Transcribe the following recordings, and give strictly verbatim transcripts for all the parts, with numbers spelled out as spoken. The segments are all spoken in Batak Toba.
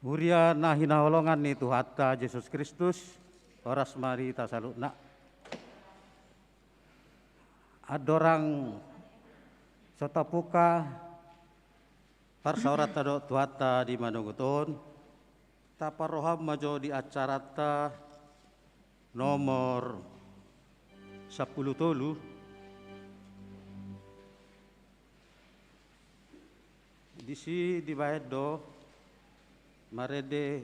Huria na hinaholongan ni Tuhanta Jesus Kristus, horas ma di hita saluhutna. Andorang so tabuka parsaoranta dohot Tuhanta di manogot on, taparrohahon ma jo di acaranta nomor sampulu tolu. Disi dibahen do marende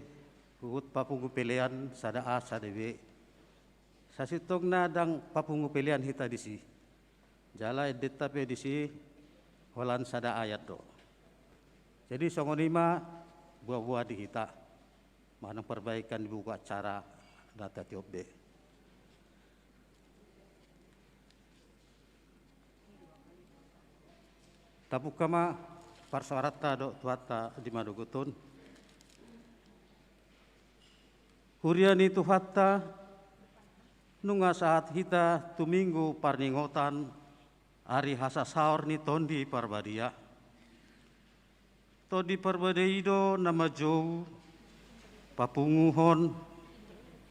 huhut papungu pelean sada A sada B. Sasintongna ndang papungu pelean hita disi. Jala endenta pe disi holan sada ayat do. Jadi songon i ma boa-boa di hita manang perbaikan di buku acara na tatiop be. Tabuka ma parsaoranta dohot Tuhanta di manogot on. Huria ni Tuhanta, nunga sahat hita tu Minggu parningotan ari hasasaor ni Tondi Parbadia. Tondi Parbadia i do na manjou papunguhon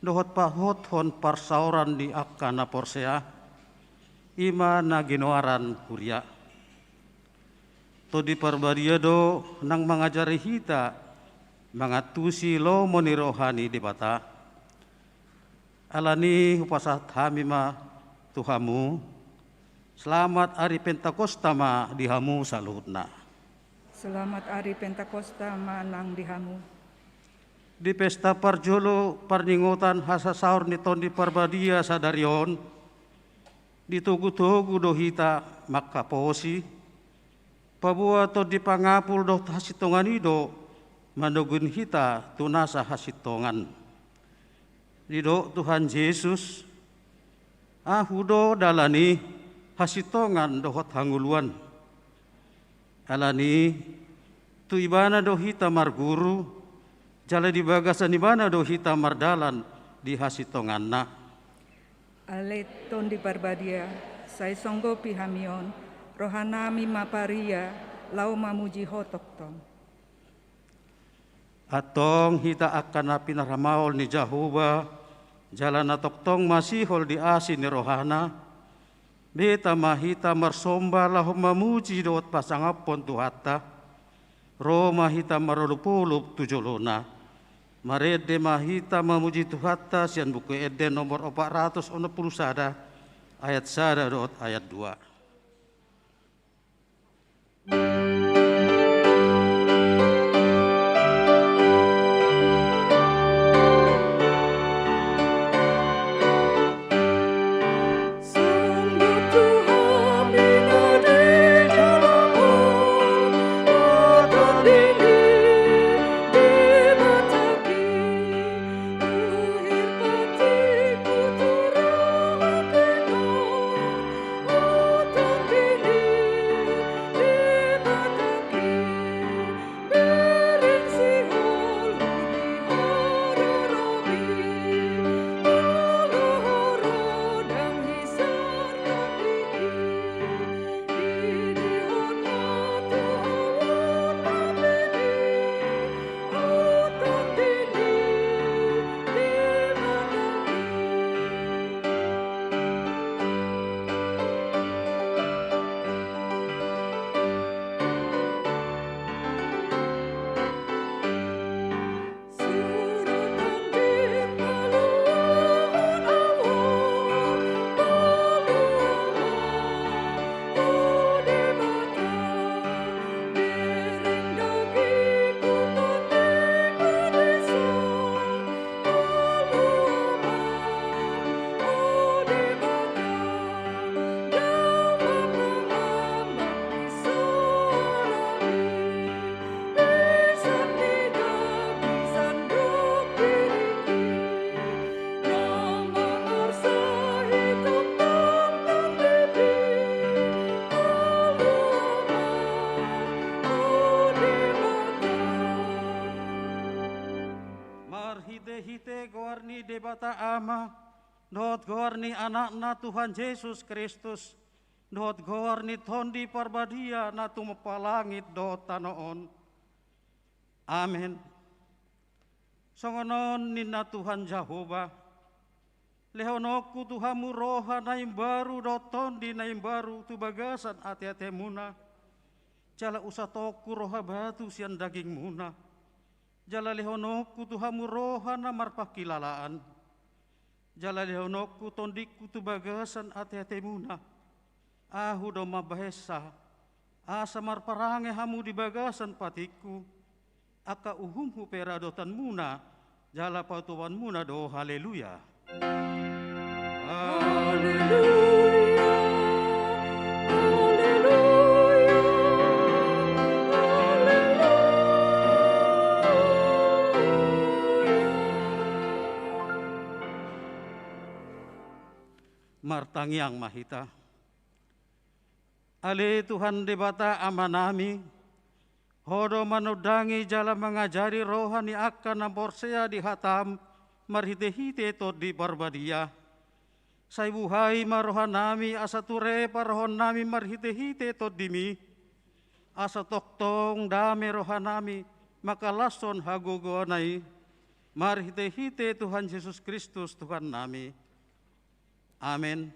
dohot pahothon parsaoran ni angka na porsea, i ma na ginoaran huria. Tondi Parbadia do nang mangajari hita mangantusi lomo ni roha ni Debata. Alani hupasahat hami ma tu hamu, selamat ari Pentakosta ma di hamu saluhutna. Selamat ari Pentakosta ma nang di hamu. Di pesta parjolo parningotan hasasaor ni Tondi Parbadia sadari on, ditogu-togu do hita manghaposi, paboa Tondi Pangapul dohot hasintongan i do manoguhon hita tu nasa hasintongan. Didok Tuhan Jesus, Ahu do dalan i, hasintongan dohot hangoluan. Alani i, tu Ibana do hita marguru, jala di bagasan Ibana do hita mardalan di hasintonganna. Ale Tondi Parbadia, sai songgopi hami on, rohanami ma paria laho mamuji Ho tongtong. Antong hita angka na pinarmaol ni Jahowa, jala na tongtong masihol di asi ni rohana, beta ma hita marsomba laho mamuji dohot pasangaphon Tuhanta. Ro ma hita marolopolop tu jolona. Marende ma hita mamuji Tuhanta sian Buku Ende nomor opat ratus onom pulu sada, ayat sada dohot ayat dua. Marhitehite goar ni Debata Ama, dohot goar ni Anakna Tuhan Jesus Kristus, dohot goar ni Tondi Parbadia na tumompa langit dohot tano on. Amen. Songon on ninna Tuhan Jahowa: Lehononku tu hamu roha na imbaru dohot tondi na imbaru tu bagasan ateatemuna. Jala usatonku roha batu sian dagingmuna. Jala lehononku tu hamu roha na marpangkilalaan. Jala lehononku tondingku tu bagasan ateatemuna. Ahu do mambahensa, asa marparange hamu di bagasan patikku. Angka uhumhu pe radotanmuna, jala pautubanmuna do. Haleluya. Haleluya, haleluya, haleluya. Martangiang ma hita. Ale Tuhan Debata Amanami, Ho do manondangi jala mangajari roha ni angka na porsea di hataM marhitehite Tondi Parbadia. Sai buhai ma rohanami asa ture parohonnami marhitehite TondiMi, asa tongtong dame rohanami mangkalashon hagogoonna i, marhitehite Tuhan Jesus Kristus Tuhannami. Amen.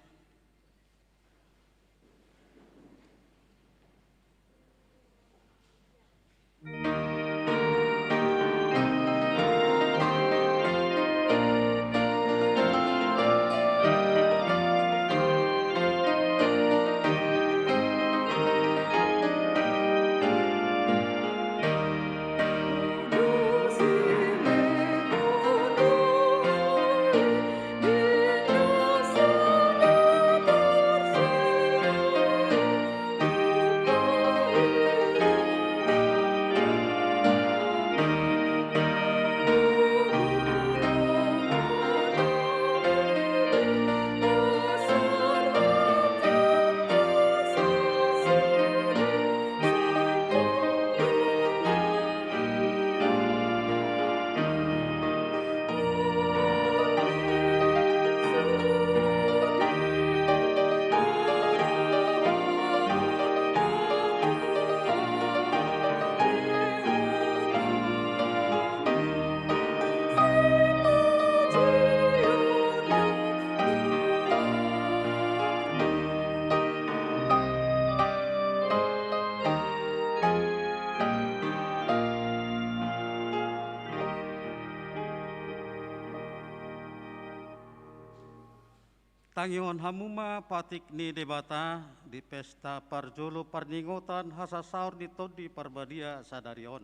Tangihon hamu ma patik ni Debata di pesta parjolo parningotan hasasaor ni Tondi Parbadia sadari on.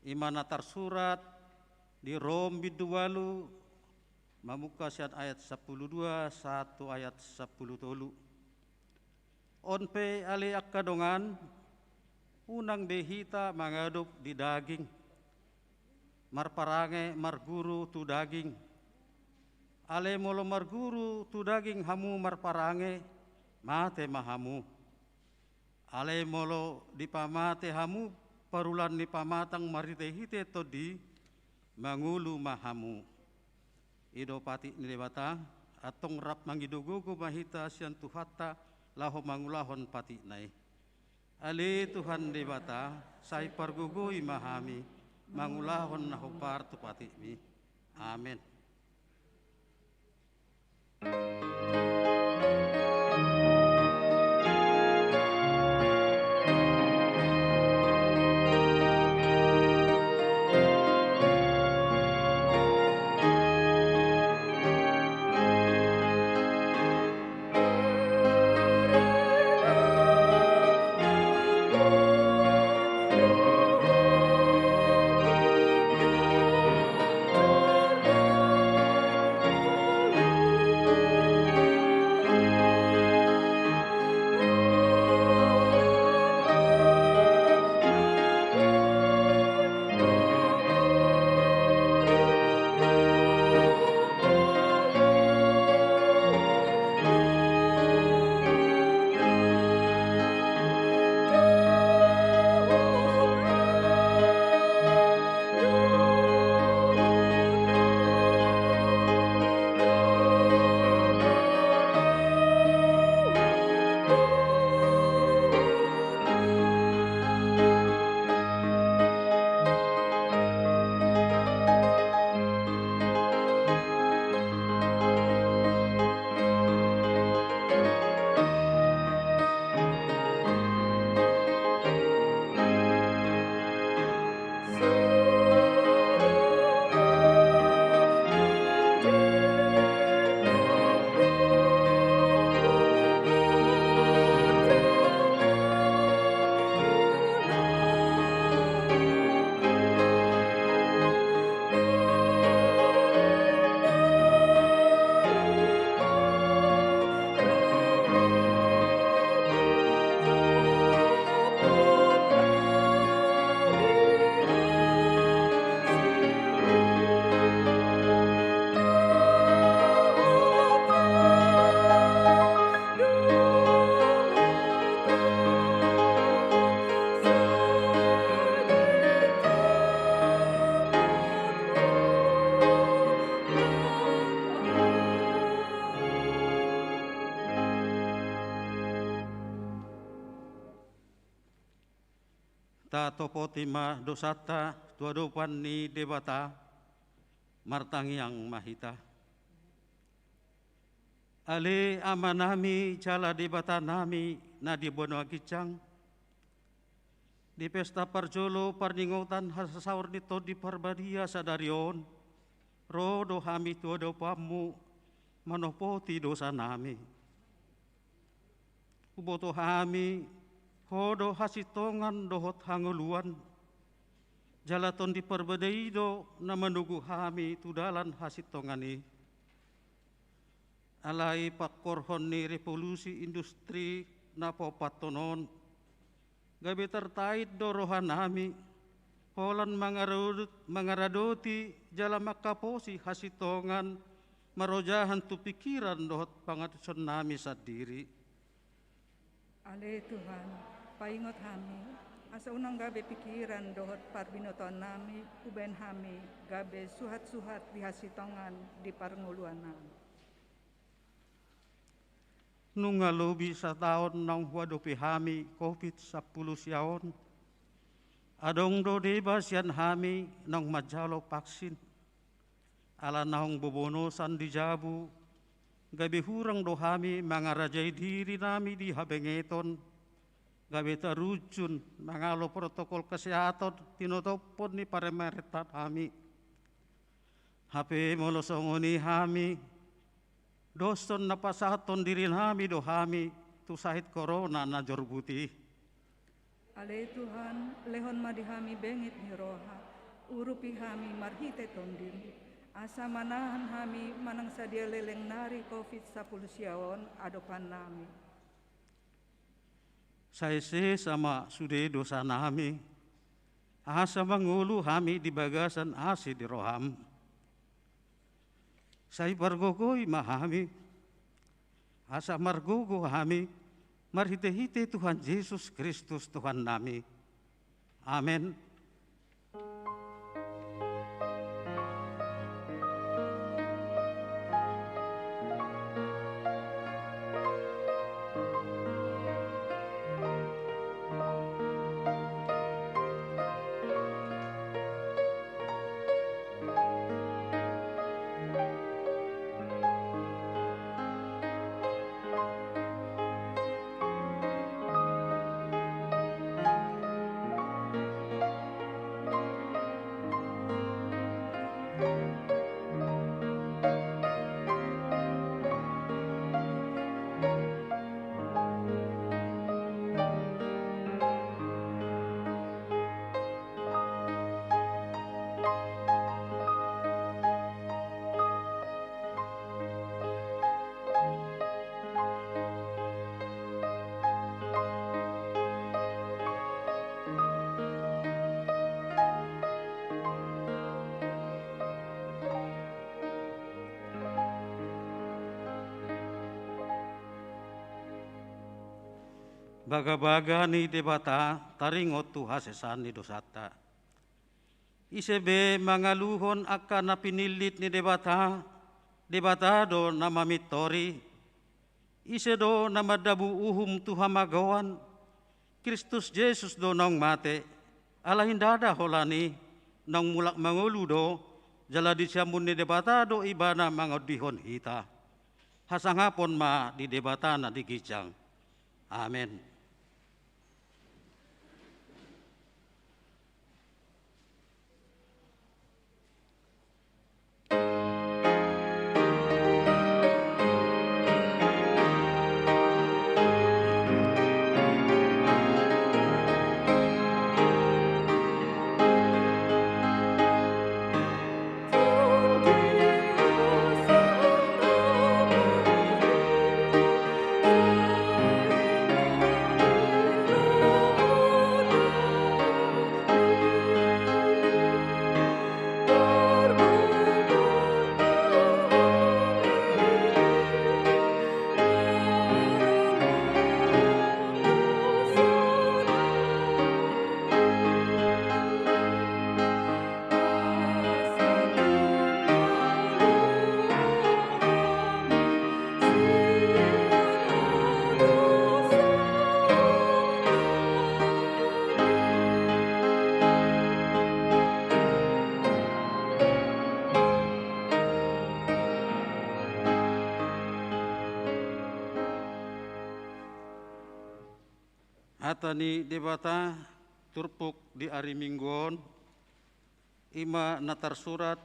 I ma na tarsurat di Rom bindu ualu, mamungka sian ayat sampulu dua sahat tu ayat sampulu tolu. On pe ale angka dongan, unang be hita mangadop di daging, marparange marguru tu daging. Ale molo marguru tu daging hamu marparange, mate ma hamu. Ale molo dipamate hamu parulan ni pamatang marhitehite Tondi, mangolu ma hamu. I do patik ni Debata. Antong rap mangido gogo ma hita sian Tuhanta laho mangulahon patikna i. Ale Tuhan Debata, sai pargogoi ma hami mangulahon na hombar tu patikmi. Amen. Tatopoti ma dosanta tu adopan ni Debata, martangiang ma hita. Ale Amanami jala Debatanami na di banua ginjang, di pesta parjolo parningotan hasasaor ni Tondi Parbadia sadari on, ro do hami tu adopanmu manopoti dosanami. Huboto hami, Ho do hasintongan dohot hangoluan, jala Tondi Parbadia i do na manogu hami tu dalan hasintongan i. Alai pangkorhon ni revolusi industri na paopathon on, gabe tartait do rohanami, holan mangaradot-, mangaradoti jala mangkaposi hasintongan marojahan tu pingkiran dohot pangantusonnami sandiri. Ale Tuhan, paingot hami, asa unang gabe pingkiran dohot parbinotoannami hubaen hami gabe suhat-suhat di hasintongan di parngoluannami. Nunga lobi sataon naung huadopi hami covid sampulu sia on, adong do deba sian hami naung manjalo vaksin. Ala naung bobonosan di jabu, gabe hurang do hami mangarajai dirinami di habengeton, gabe tarunjun mangalo protokol kesehatan tinotophon ni pamarentahnami. Hape molo songon i hami, Doshon na pasahathon dirinami do hami tu sahit korona na jorbut i. Ale Tuhan, lehon ma di hami bengit ni roha, urupi hami marhite Tondim, asa manahan hami manang sadia leleng nari covid sampulu sia on adopannami. Sai sesa ma sude dosanami, asa mangolu hami di bagasan asi ni roham. Sai pargogoi ma hami, asa margogo hami marhite-hite Tuhan Jesus Kristus Tuhannami. Amen. Bagabaga ni Debata taringot tu hasesaan ni dosanta. Ise be mangaluhon angka na pinillit ni Debata, Debata do na mamintori. Ise do na mandabu uhum tu hamagoan? Kristus Jesus do naung mate, alai ndada holan i, naung mulak mangolu do, jala di siamun ni Debata do Ibana mangondihon hita. Hasangapon ma di Debata na di ginjang. Amen. Hata ni Debata turpuk di ari Minggu on, i ma na tarsurat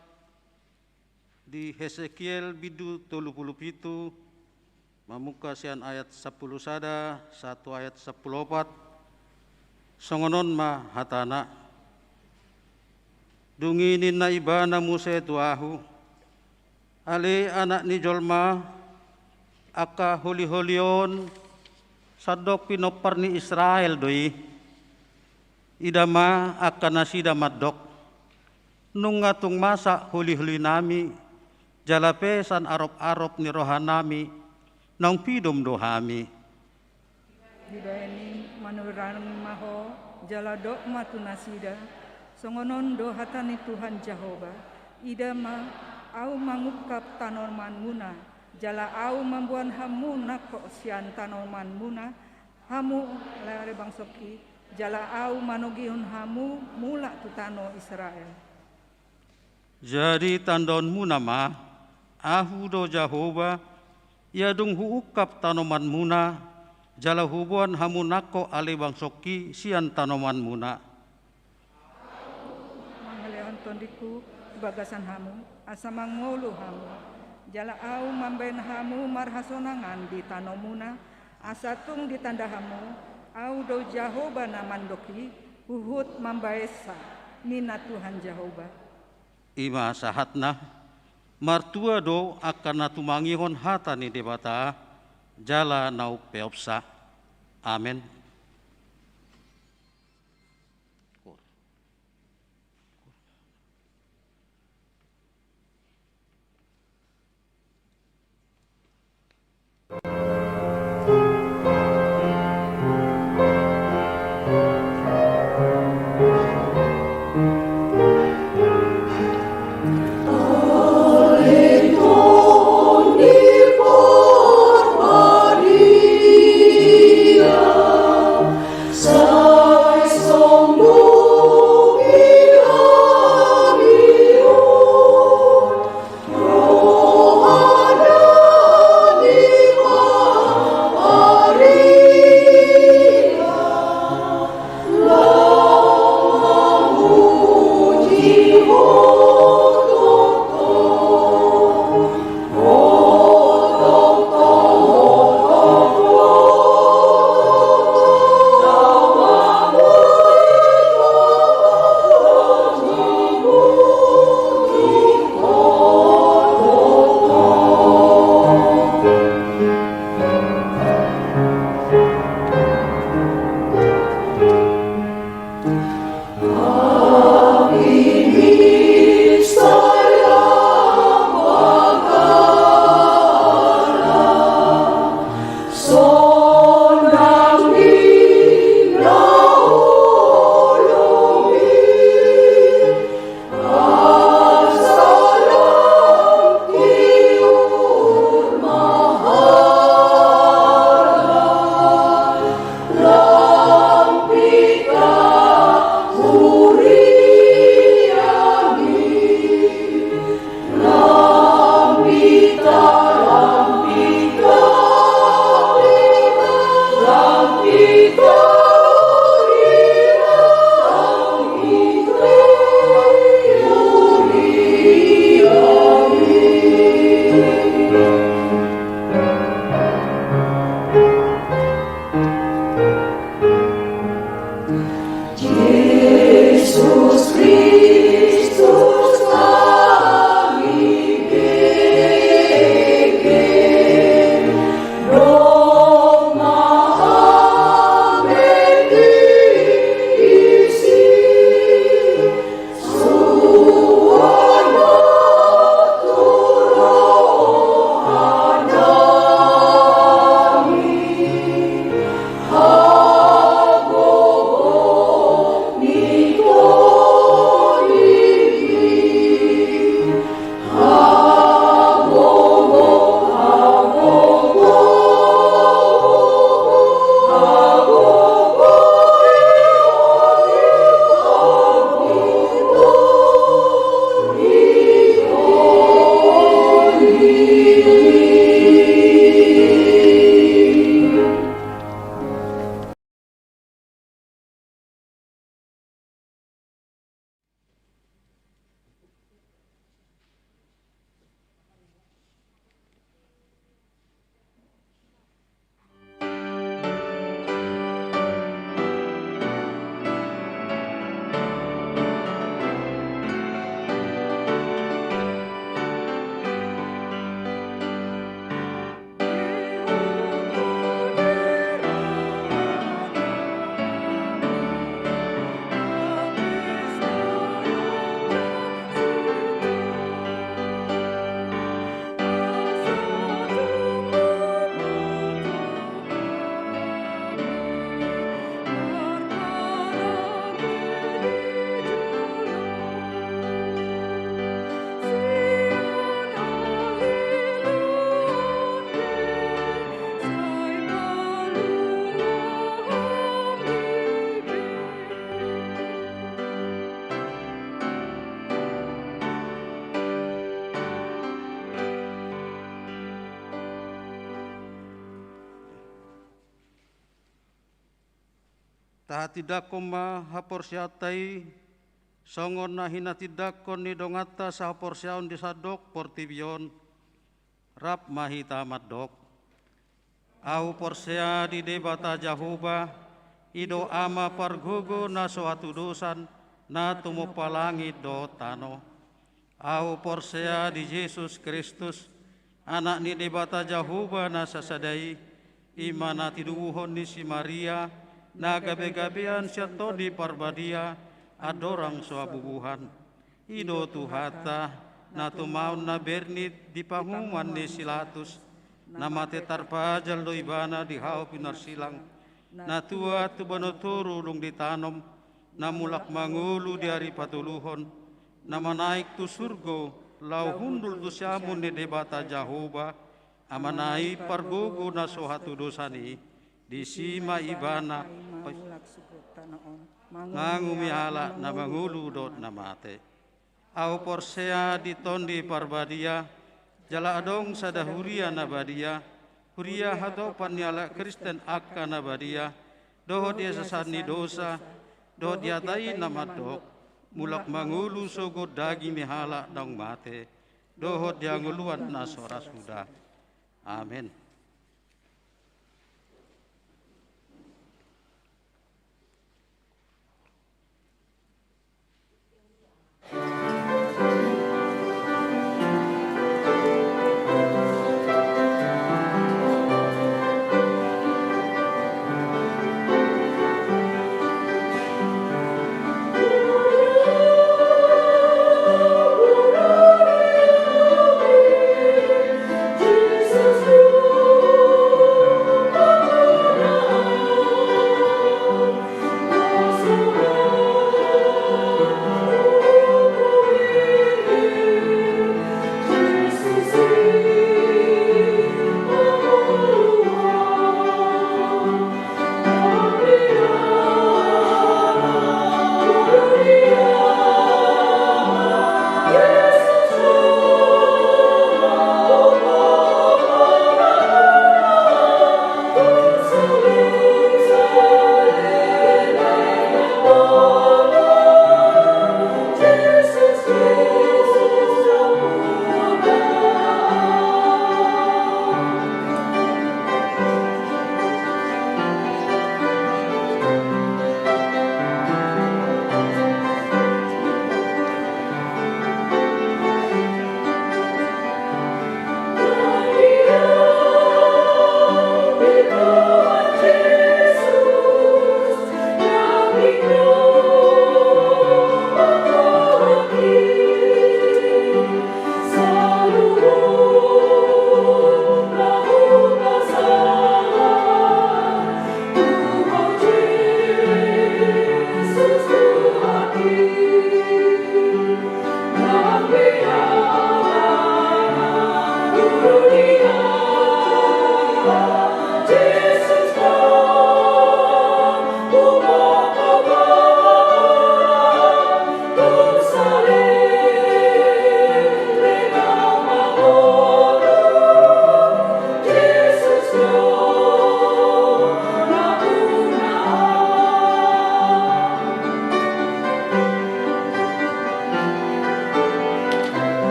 di Hesekiel bindu tolu pulu pitu, mamungka sian ayat sampulu sada sahat tu ayat sampulu opat. Songon on ma hatana. Dung i ninna Ibana muse tu ahu: Ale anak ni jolma, angka holiholi on sandok pinompar ni Israel do i. Ida ma angka nasida mandok: Nunga tung masa holiholinami, jala pesan aroparop ni rohanami, naung pidom do hami. Dibahen i manurangi ma ho, jala dok ma tu nasida: Songon on do hata ni Tuhan Jahowa: Ida ma, Ahu mangungkap tanomanmuna, jala Ahu mamboan hamu nangkok sian tanomanmuna, hamu ale bangsongki, jala Ahu manogihon hamu mulak tu tano Israel. Jadi tandaonmuna ma: Ahu do Jahowa, ia dung huungkap tanomanmuna, jala huboan hamu nangkok ale bangsongki sian tanomanmuna. Mangalehon tondingku di bagasan hamu, asa mangolu hamu. Jala ahu mambahen hamu marhasonangan di tanomuna, asa tung ditanda hamu, ahu do Jahowa na mandok i, huhut mambahensa, ninna Tuhan Jahowa. I ma sahatna, martua do angka na tumangihon hata ni Debata, jala na umpeopsa. Amen. Tahatindangkon ma haporseaonta i, songon na hinatindangkon ni donganta sahaporseaon di sandok portibi on. Rap ma hita mandok. Ahu porsea di Debata Jahowa, i do Ama pargogo na so hatudosan, na tumompa langit dohot tano. Ahu porsea di Jesus Kristus, Anak ni Debata Jahowa na sasada i, i ma na tinubuhon ni si Maria, na gabegabean sian Tondi Parbadia, andorang so habubuhan. I do Tuhanta, na tumaon na bernit di panguhuman ni si Pilatus, na mate tarpajal do ibana di hau pinarsilang, na tuat tu banua toru dung ditanom, na mulak mangolu di ari patoluhon, na manaek tu surgo, laho hundul tu siamun ni Debata Jahowa, Amana i pargogo na so hatudosan i, disi ma ibana mangulak suhut tano on, mangulumi halak na mangolu dohot na mate. Ahu porsea di Tondi Parbadia, jala adong sada huria na badia, huria hatopan ni halak Kristen angka na badia, dohot di hasasahan ni dosa, dohot di hata i na mandok, mulak mangolu sogot daging ni halak naung mate, dohot di hangoluan na so ra suda. Amen.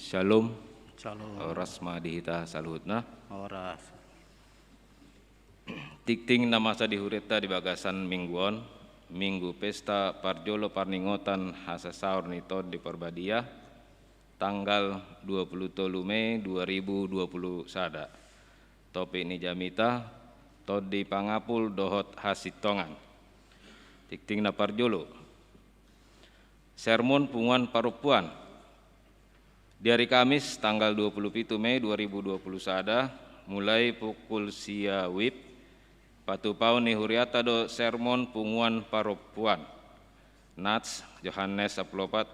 Shalom. Shalom. Horas ma di hita saluhutna. Horas. Tingting na masa di hurianta di bagasan minggu on, minggu pesta parjolo parningotan hasasaor ni Tondi Parbadia, tanggal dua puluh tolu Mei dua ribu dua puluh sada. Topik ni jamita, Tondi Pangapul dohot hasintongan. Tingting na parjolo, sermon punguan parompuan. Di ari Kamis tanggal dua puluh pitu Mei dua ribu dua puluh sada, mulai pukul sia wib, patupaon ni hurianta do sermon punguan parompuan. Nats, Johannes sampulu opat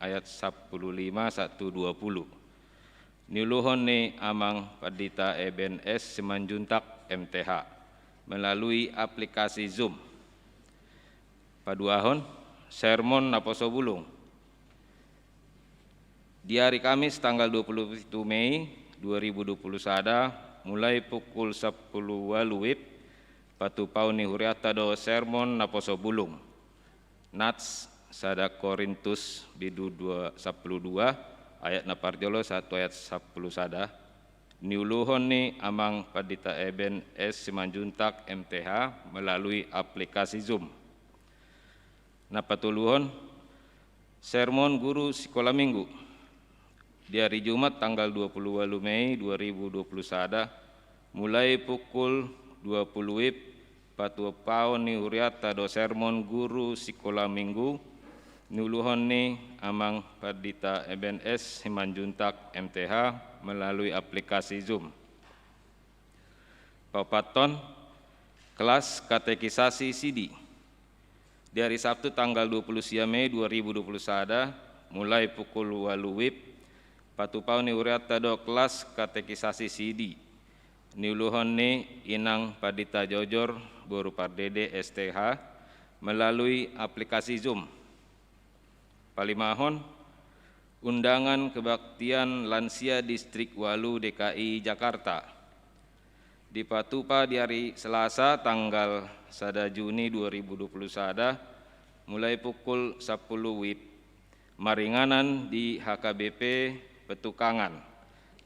ayat sampulu lima sahat tu dua puluh. Niuluhon ni Amang Pandita Eben S. Simanjuntak, M T H, melalui aplikasi Zoom. Paduahon, sermon naposo bulung. Di ari Kamis tanggal dua puluh pitu Mei dua ribu dua puluh sada, mulai pukul sampulu ualu wib, patupaon ni hurianta do sermon naposo bulung. Nats, sada Korintus bindu dua, sampulu dua, ayat na parjolo sahat tu ayat sampulu sada. Niuluhon ni Amang Pandita Eben S. Simanjuntak, M T H, melalui aplikasi Zoom. Na patoluhon, sermon guru sikola minggu. Di ari Jumat tanggal dua puluh ualu Mei dua ribu dua puluh sada, mulai pukul dua puluh wib, patupaon ni hurianta do sermon guru sikola minggu, niuluhon ni Amang Pandita Eben S. Simanjuntak, M T H, melalui aplikasi Zoom. Paopathon, kelas katekisasi sidi. Di ari Sabtu tanggal dua puluh sia Mei dua ribu dua puluh sada, mulai pukul ualu wib, patupaon ni hurianta do kelas katekisasi sidi. Niuluhon ni Inang Pandita Jojor, boru Pardede, S T H, melalui aplikasi Zoom. Palimahon, undangan kebaktian lansia Distrik ualu D K I Jakarta. Dipatupa di ari Selasa tanggal sada Juni dua ribu dua puluh sada, mulai pukul sampulu wib. Maringanan di H K B P Petukangan,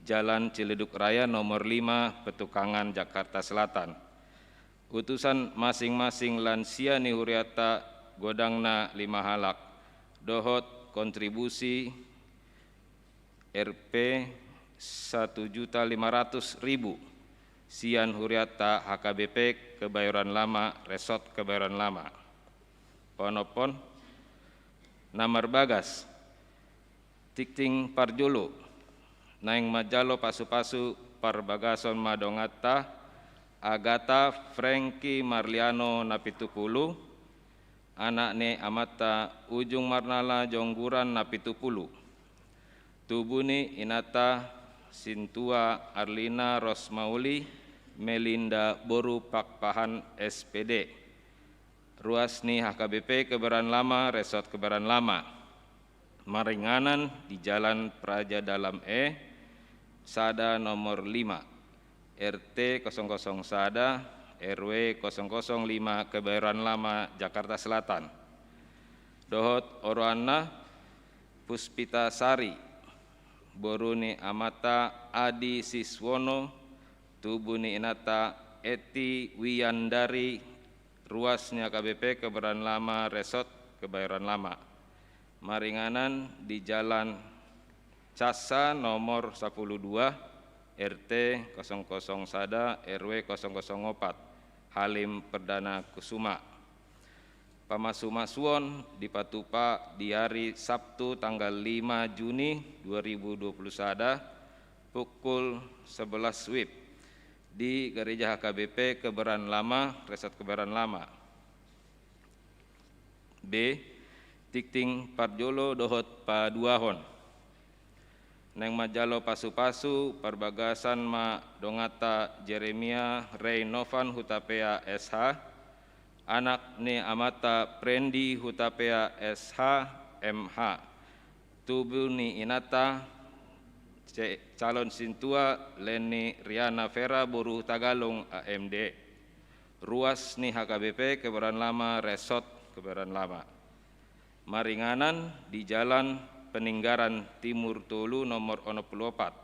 Jalan Ciledug Raya nomor lima, Petukangan, Jakarta Selatan. Utusan masing-masing lansia ni hurianta godangna lima halak, dohot kontribusi R P satu juta lima ratus ribu sian hurianta H K B P Kebayoran Lama, Resort Kebayoran Lama. Paonomhon, na marbagas. Tingting parjolo, naeng manjalo pasu-pasu parbagason ma donganta Agata Franky Marliano na pitu pulu, anak ni amanta Ujung Marnala Jongguran na pitu pulu. Tubu ni inanta Sintua Arlina Rosmauli Melinda boru Pakpahan, S P D. Ruas ni H K B P Kebayoran Lama, Resort Kebayoran Lama. Maringanan di Jalan Praja Dalam E, sada nomor lima, R T kosong kosong sada, R W kosong kosong lima, Kebayoran Lama, Jakarta Selatan. Dohot oroanna, Puspita Sari, boru ni amanta Adi Siswono, tubu ni inanta Eti Wiyandari, ruas ni H K B P Kebayoran Lama, Resort Kebayoran Lama. Maringanan di Jalan Cassa nomor sampulu dua, R T kosong kosong sada, R W kosong kosong opat, Halim Perdana Kusuma. Pamasu-masuon dipatupa di ari Sabtu tanggal lima Juni dua ribu dua puluh sada, pukul sebelas wib, di Gereja H K B P Kebayoran Lama, Resort Kebayoran Lama. B. Tingting parjolo dohot paduahon. Naeng manjalo pasu-pasu parbagason ma donganta Jeremia Rey Novan Hutapea, S H, anak ni amanta Prendi Hutapea, S H, M H. Tubu ni inanta, ce-, calon sintua Leni Riana Vera boru Hutagalung, A M D. Ruas ni H K B P Kebayoran Lama, Resort Kebayoran Lama. Maringanan di Jalan Peninggaran Timur tolu nomor onom pulu opat,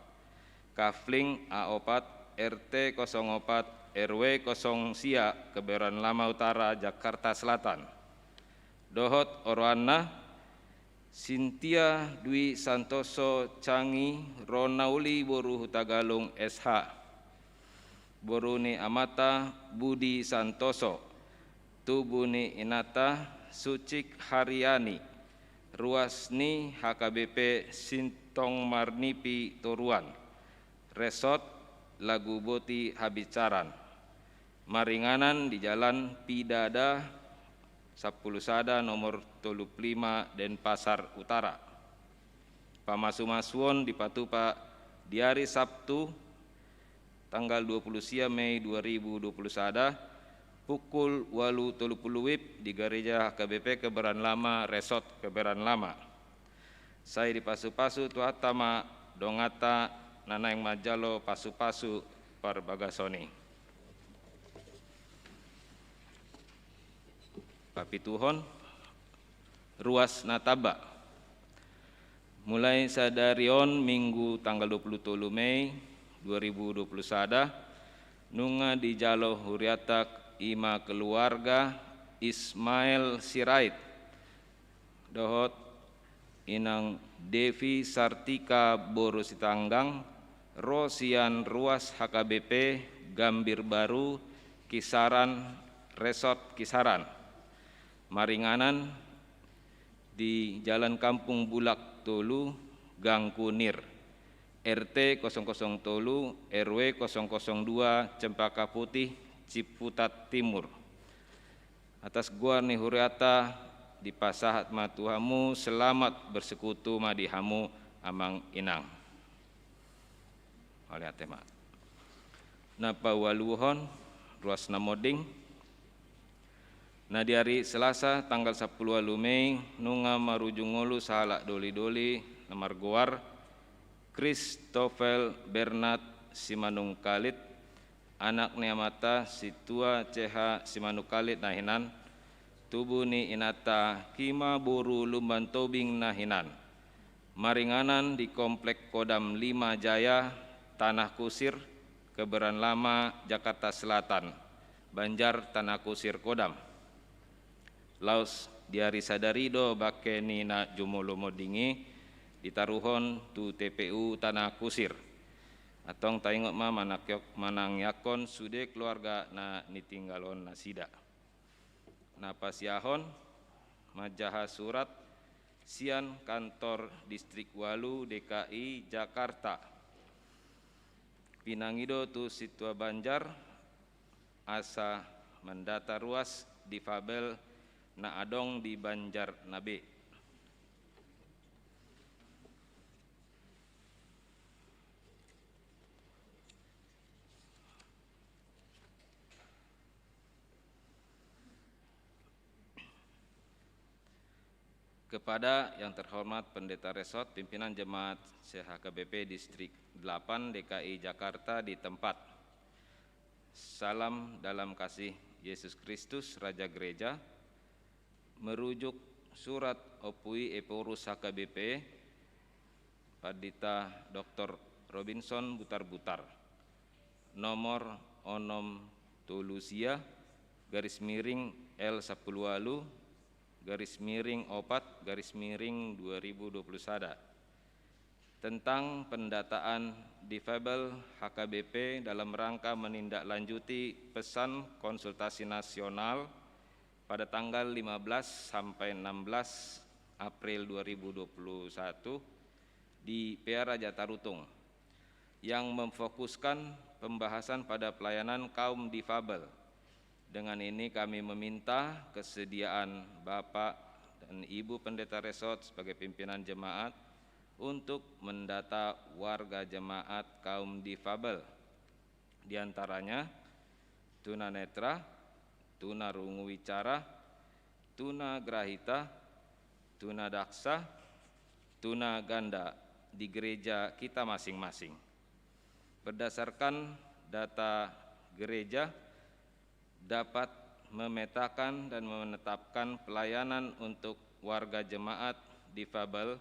Kafling A opat, R T kosong opat, R W kosong sia, Kebayoran Lama Utara, Jakarta Selatan. Dohot oroanna, Sintia Dwi Santoso Cangi, Ronauli boru Hutagalung S H. Boru ni amanta Budi Santoso, tubu ni inanta Sucik Haryani, ruas ni H K B P Sintong Marnipi Toruan, Resort Laguboti Habinsaran. Maringanan di Jalan Pidada sampulu sada nomor tolu pulu lima Denpasar Utara. Pamasumasuon dipatupa di ari Sabtu tanggal dua pulu sia Mei dua ribu dua pulu sada, pukul ualu tolu pulu WIB di Gareja H K B P Kebayoran Lama, Resort Kebayoran Lama. Sai dipasupasu Tuhanta ma donganta na naeng manjalo pasupasu parbagason i. Papituhon, ruas na tamba. Mulai sadari on Minggu tanggal dua pulu tolu Mei dua ribu dua pulu sada, nunga dijalo hurianta i ma keluarga Ismail Sirait dohot Inang Devi Sartika boru Sitanggang, ro sian ruas H K B P Gambir Baru, Kisaran, Resort Kisaran. Maringanan di Jalan Kampung Bulak tolu, Gang Kunir, R T kosong kosong tolu, R W kosong kosong dua, Cempaka Putih, Ciputat Timur. Atas goar ni hurianta, dipasahat ma tu hamu selamat bersekutu ma di hamu amang inang. Mauliate ma. Na paualuhon, ruas na monding. Na di ari Selasa tanggal sampulu ualu Mei, nunga marujung ngolu sahalak doli-doli na margoar Christoffel Bernard Simanungkalit, anak ni amanta Sintua C H Simanungkalit na hinan, tubu ni inanta Kima boru Lumban Tobing na hinan. Maringanan di Komplek Kodam Lima Jaya, Tanah Kusir, Kebayoran Lama, Jakarta Selatan, Banjar Tanah Kusir Kodam. Laos di ari sadari do bangke ni na jumolo monding i ditaruhon tu T P U Tanah Kusir. Antong taingot ma manangkiok-, manangiangkon sude keluarga na nitinggalon nasida. Na pasiahon, manjaha surat sian kantor Distrik ualu D K I Jakarta. Pinangido tu Sintua Banjar asa mandata ruas difabel na adong di Banjar na be. Kepada yang terhormat Pendeta Resort, Pimpinan Jemaat C H K B P Distrik delapan D K I Jakarta di tempat. Salam dalam kasih Yesus Kristus, Raja Gereja, merujuk surat Ompu i Ephorus H K B P, Pandita Doktor Robinson Butarbutar, nomor onom tolu sia, garis miring L sampulu ualu, garis miring opat, garis miring dua ribu dua puluh sada, tentang pendataan difabel H K B P dalam rangka menindaklanjuti pesan konsultasi nasional pada tanggal lima belas sampai enam belas April dua ribu dua puluh satu di Pea Raja Tarutung, yang memfokuskan pembahasan pada pelayanan kaum difabel. Dengan ini kami meminta kesediaan Bapak dan Ibu Pendeta Resort sebagai pimpinan jemaat untuk mendata warga jemaat kaum difabel, di antaranya tunanetra, tunarunguwicara, tunagrahita, tunadaksa, tunaganda di gereja kita masing-masing. Berdasarkan data gereja, dapat memetakan dan menetapkan pelayanan untuk warga jemaat difabel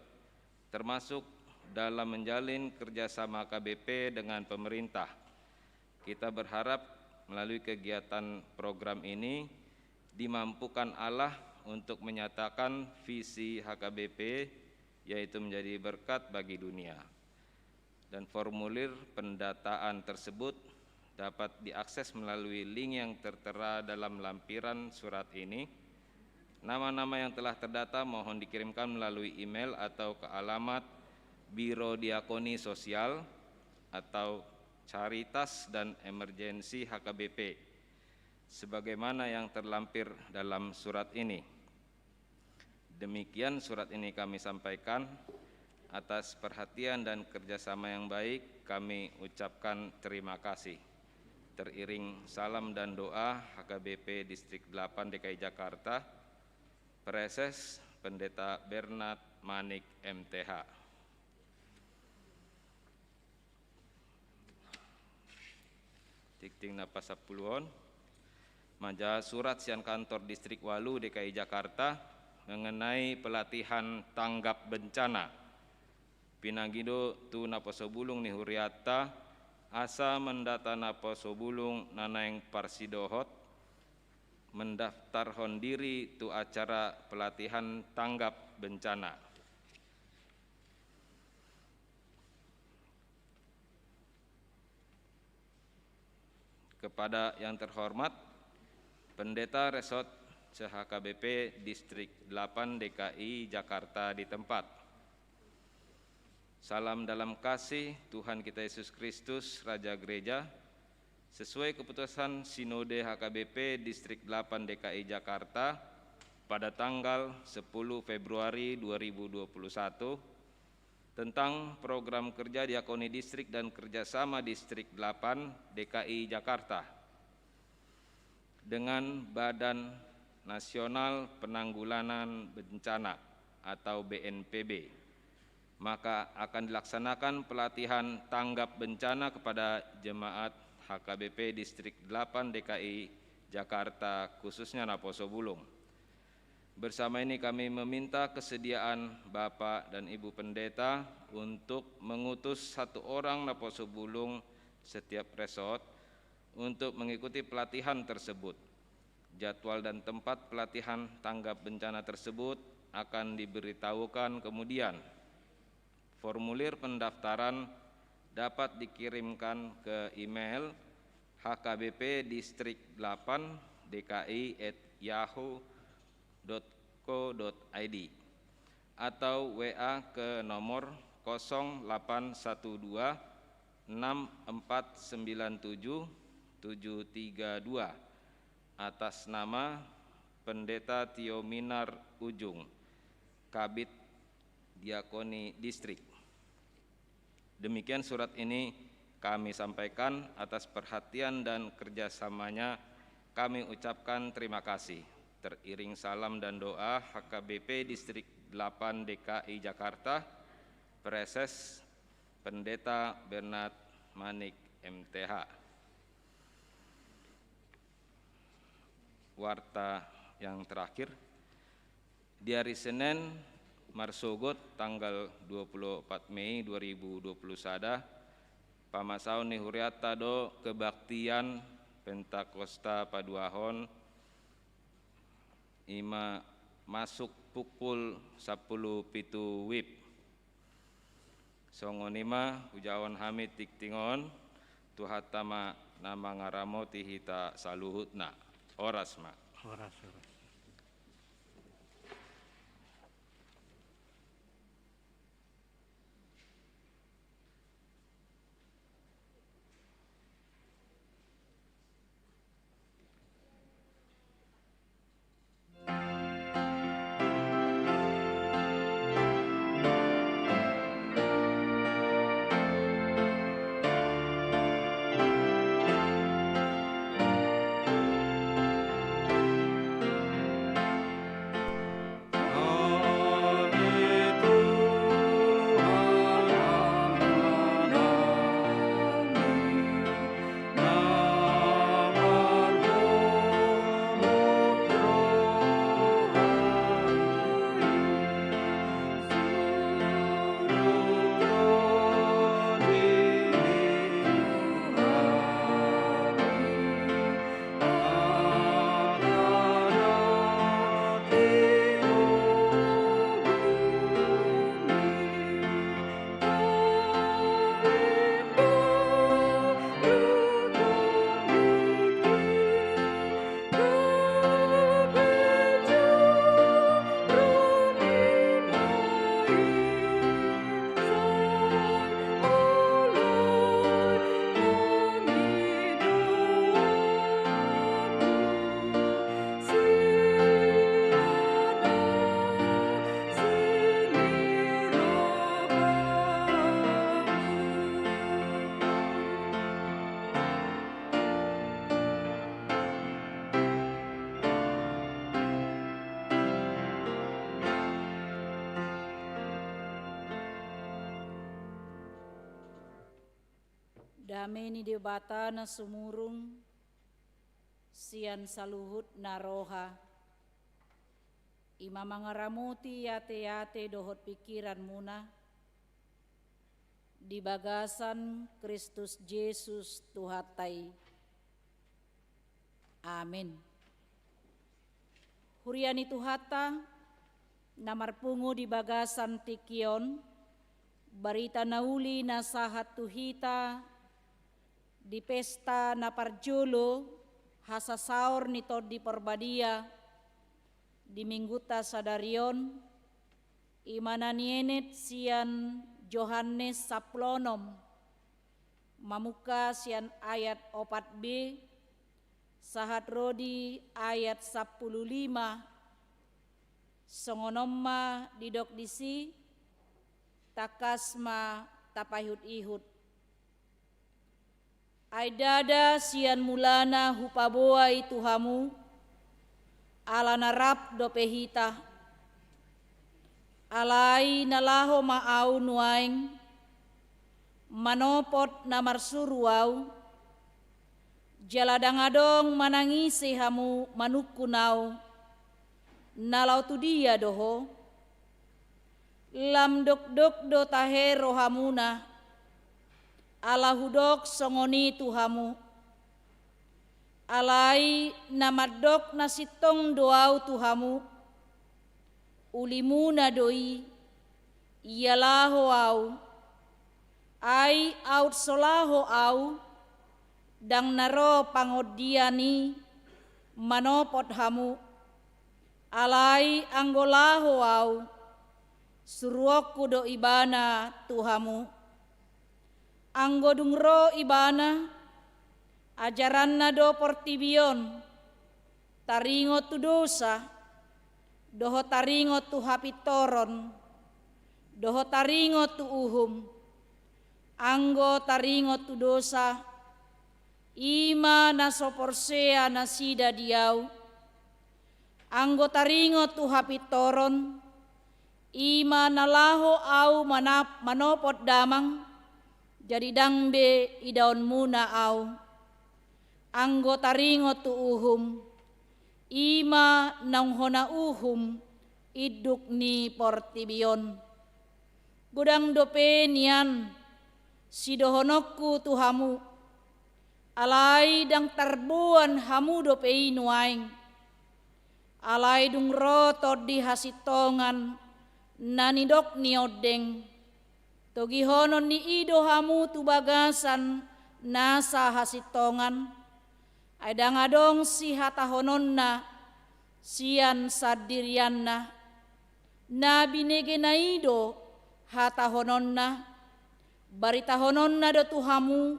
termasuk dalam menjalin kerjasama H K B P dengan pemerintah. Kita berharap melalui kegiatan program ini dimampukan Allah untuk menyatakan visi H K B P, yaitu menjadi berkat bagi dunia. Dan formulir pendataan tersebut dapat diakses melalui link yang tertera dalam lampiran surat ini. Nama-nama yang telah terdata mohon dikirimkan melalui email atau ke alamat Biro Diakoni Sosial atau Caritas dan Emergensi H K B P, sebagaimana yang terlampir dalam surat ini. Demikian surat ini kami sampaikan. Atas perhatian dan kerjasama yang baik, kami ucapkan terima kasih. Teriring salam dan doa H K B P Distrik delapan D K I Jakarta, Praeses Pendeta Bernard Manik, M T H. Tingting na pasampulu on. Manjangkon surat sian kantor Distrik ualu D K I Jakarta mengenai pelatihan tanggap bencana. Pinangido tu naposobulung ni hurianta, asa mendata naposobulung na naeng parsidohot mendaftarhon diri tu acara pelatihan tanggap bencana. Kepada yang terhormat Pendeta Resort C H K B P Distrik delapan D K I Jakarta di tempat. Salam dalam kasih Tuhan kita Yesus Kristus, Raja Gereja, sesuai keputusan Sinode H K B P Distrik delapan D K I Jakarta pada tanggal sepuluh Februari dua ribu dua puluh satu, tentang program kerja diakoni distrik dan kerjasama Distrik delapan D K I Jakarta dengan Badan Nasional Penanggulangan Bencana atau B N P B, maka akan dilaksanakan pelatihan tanggap bencana kepada jemaat H K B P Distrik delapan D K I Jakarta, khususnya naposobulung. Bersama ini kami meminta kesediaan Bapak dan Ibu Pendeta untuk mengutus satu orang naposobulung setiap resort untuk mengikuti pelatihan tersebut. Jadwal dan tempat pelatihan tanggap bencana tersebut akan diberitahukan kemudian. Formulir pendaftaran dapat dikirimkan ke email H K B P Distrik delapan D K I at yahoo dot co dot I D atau W A ke nomor kosong delapan satu dua enam empat sembilan tujuh tujuh tiga dua, atas nama Pendeta Tio Minar Ujung, Kabid Diakoni Distrik. Demikian surat ini kami sampaikan. Atas perhatian dan kerjasamanya kami ucapkan terima kasih. Teriring salam dan doa H K B P Distrik delapan D K I Jakarta, Praeses Pendeta Bernard Manik, M T H. Warta yang terakhir, di ari Senen marsogot tanggal dua puluh opat Mei dua ribu dua puluh sada, pamasaon ni hurianta do kebaktian Pentakosta paduahon, ima masuk pukul sampulu pitu wib. Songon i ma hujahaon hami tingting on, Tuhanta ma na mangaramoti hita saluhutna. Horas ma. Horas, horas. Dame ni Debata na sumurung sian saluhut na roha, i ma mangaramoti ateate dohot pingkiranmuna di bagasan Kristus Jesus Tuhanta i. Amin. Huria ni Tuhanta, na marpungu di bagasan tingki on, barita na uli na sahat tu hita di pesta na parjolo hasasaor ni Tondi Parbadia di minggunta sadari on, i ma na nienet sian Johannes sampulu onom, mamungka sian ayat opat b sahat ro di ayat sampulu lima. Songon on ma didok disi, tangkas ma tapaihut-ihut. Ai ndada sian mulana hupaboa i tu hamu, ala na rap dope hita. Alai na laho ma ahu nuaeng, manopot na marsuru ahu, jala ndang adong manang ise hamu manungkun ahu, na laho tu dia do ho? Lam dokdok do tahe rohamuna, ala hudok songon i tu hamu. Alai na mandok na sintong do ahu tu hamu, ulimuna do i, ia laho ahu. Ai aut so laho ahu, ndang na ro pangondian i manopot hamu. Alai anggo laho ahu, suruonku do ibana tu hamu. Anggo dung ro ibana, ajaranna do portibi on taringot tu dosa, dohot taringot tu hapintoron, dohot taringot tu uhum. Anggo taringot tu dosa, i ma na so porsea nasida di ahu. Anggo taringot tu hapintoron, i ma na laho ahu manap-, manopot damang, jadi ndang be idaonmuna ahu. Anggo taringot tu uhum, i ma naung hona uhum induk ni portibi on. Godang dope nian sidohononku tu hamu, alai ndang tarboan hamu dope i nuaeng. Alai dung ro Tondi hasintongan na nidok ni ondeng, togihonon ni i do hamu tu bagasan nasa hasintongan. Ai ndang adong sihatahononna sian sandirianna. Na binegena i do hatahononna, baritahononna do tu hamu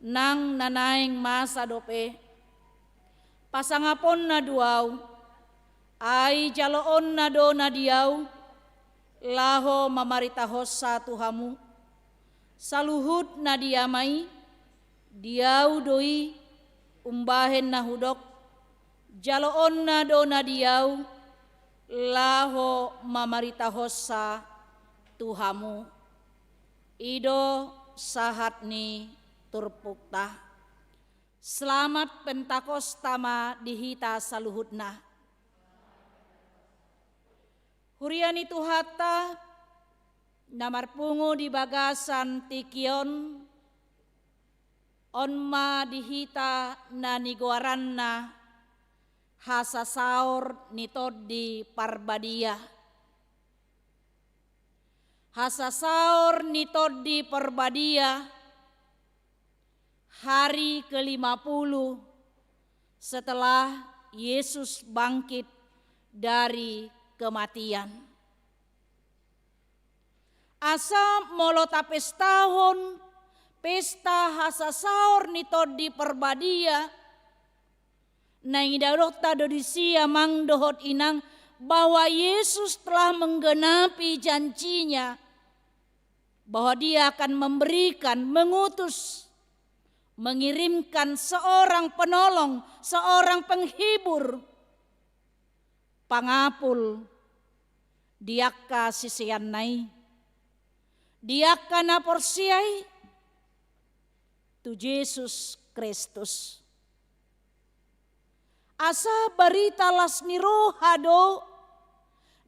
nang na naeng masa dope. Pasangaponna do ahu, ai jaloonna do na di ahu, laho mamaritahonsa tu hamu. Saluhut na di Ama i, di ahu do i, umbahen na hudok, jaloonna do na di ahu, laho mamaritahonsa tu hamu. I do sahat ni turpukta. Selamat Pentakosta ma di hita saluhutna. Huria ni Tuhanta, na marpungu di bagasan tingki on, on ma di hita na nigoaranna hasasaor ni Tondi Parbadia. Hasasaor ni Tondi Parbadia, hari kelima puluh setelah Yesus bangkit dari kematian. Asa molo tapestahon pesta hasasaor ni Tondi Parbadia, naeng didokta do disi amang dohot inang, bahwa Yesus telah menggenapi janjinya, bahwa Dia akan memberikan, mengutus, mengirimkan seorang penolong, seorang penghibur, pangapul di angka siseanna i, di angka na porsea i. tu Jesus Kristus. Asa barita las ni roha do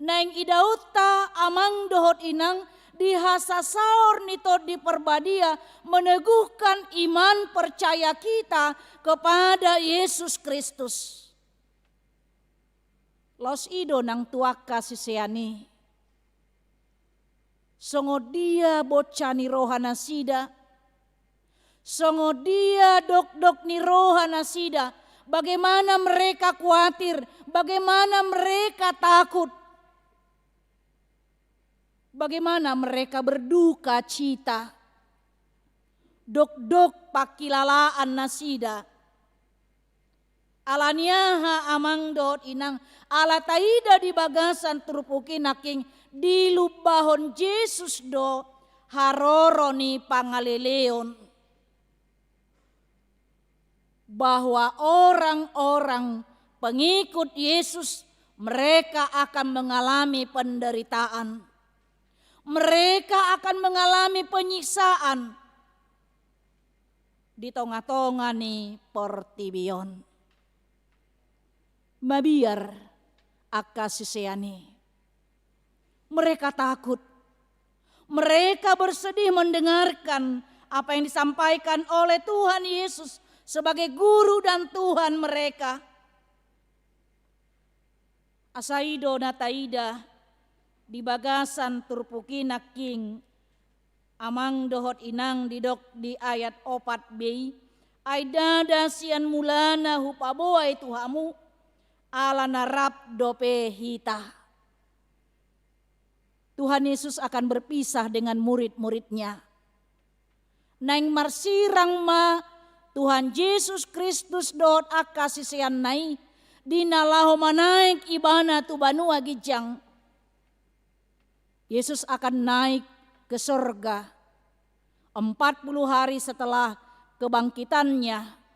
naeng idaonta amang dohot inang di hasasaor ni Tondi Parbadia, meneguhkan iman percaya kita kepada Yesus Kristus. Laos i do nang tu angka sisean i. Songon dia bonca ni roha nasida, songon dia dokdok ni roha nasida, bagaimana mereka khawatir, bagaimana mereka takut, bagaimana mereka berduka cita, dokdok pangkilalaan nasida. Ala ni aha amang dohot inang, ala taida di bagasan turpuk i nangkin dilumbahon Jesus do haroro ni pangaleleon, bahwa orang-orang pengikut Yesus, mereka akan mengalami penderitaan, mereka akan mengalami penyiksaan di tongatonga ni portibi on. Mabiar angka sisean i. Mereka takut. Mereka bersedih mendengarkan apa yang disampaikan oleh Tuhan Yesus sebagai guru dan Tuhan mereka. Asa i do na taida di bagasan turpuk i nangkin amang dohot inang, didok di ayat opat b i, ai ndada sian mulana hupaboa i tu hamu, ala na rap dope hita. Tuhan Yesus akan berpisah dengan murid-muridnya. Naeng marsirang ma Tuhan Jesus Kristus dohot angka siseanna i, di na laho manaek ibana tu banua ginjang. Yesus akan naik ke sorga empat puluh hari setelah kebangkitannya.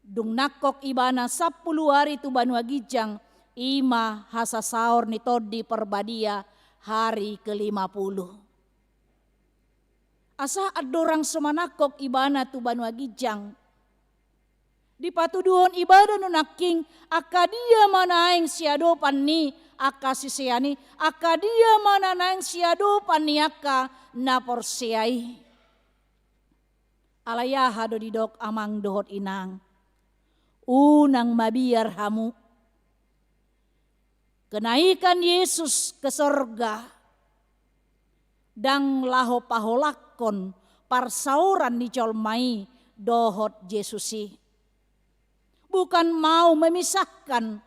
Dung nangkok ibana sampulu ari tu banua ginjang, i ma hasasaor ni Tondi Parbadia hari kelima puluh. Asa andorang so manangkok ibana tu banua ginjang, dipatuduhon ibana do nangkin angka dia ma naeng siadopan ni angka sisean i, angka dia ma na naeng siadopan ni angka na porsea i. Alai aha do didok amang dohot inang? Unang mabiar hamu. Kenaikan Yesus ke sorga ndang laho paholangkon parsaoran ni jolma i dohot Jesus i. Bukan mau memisahkan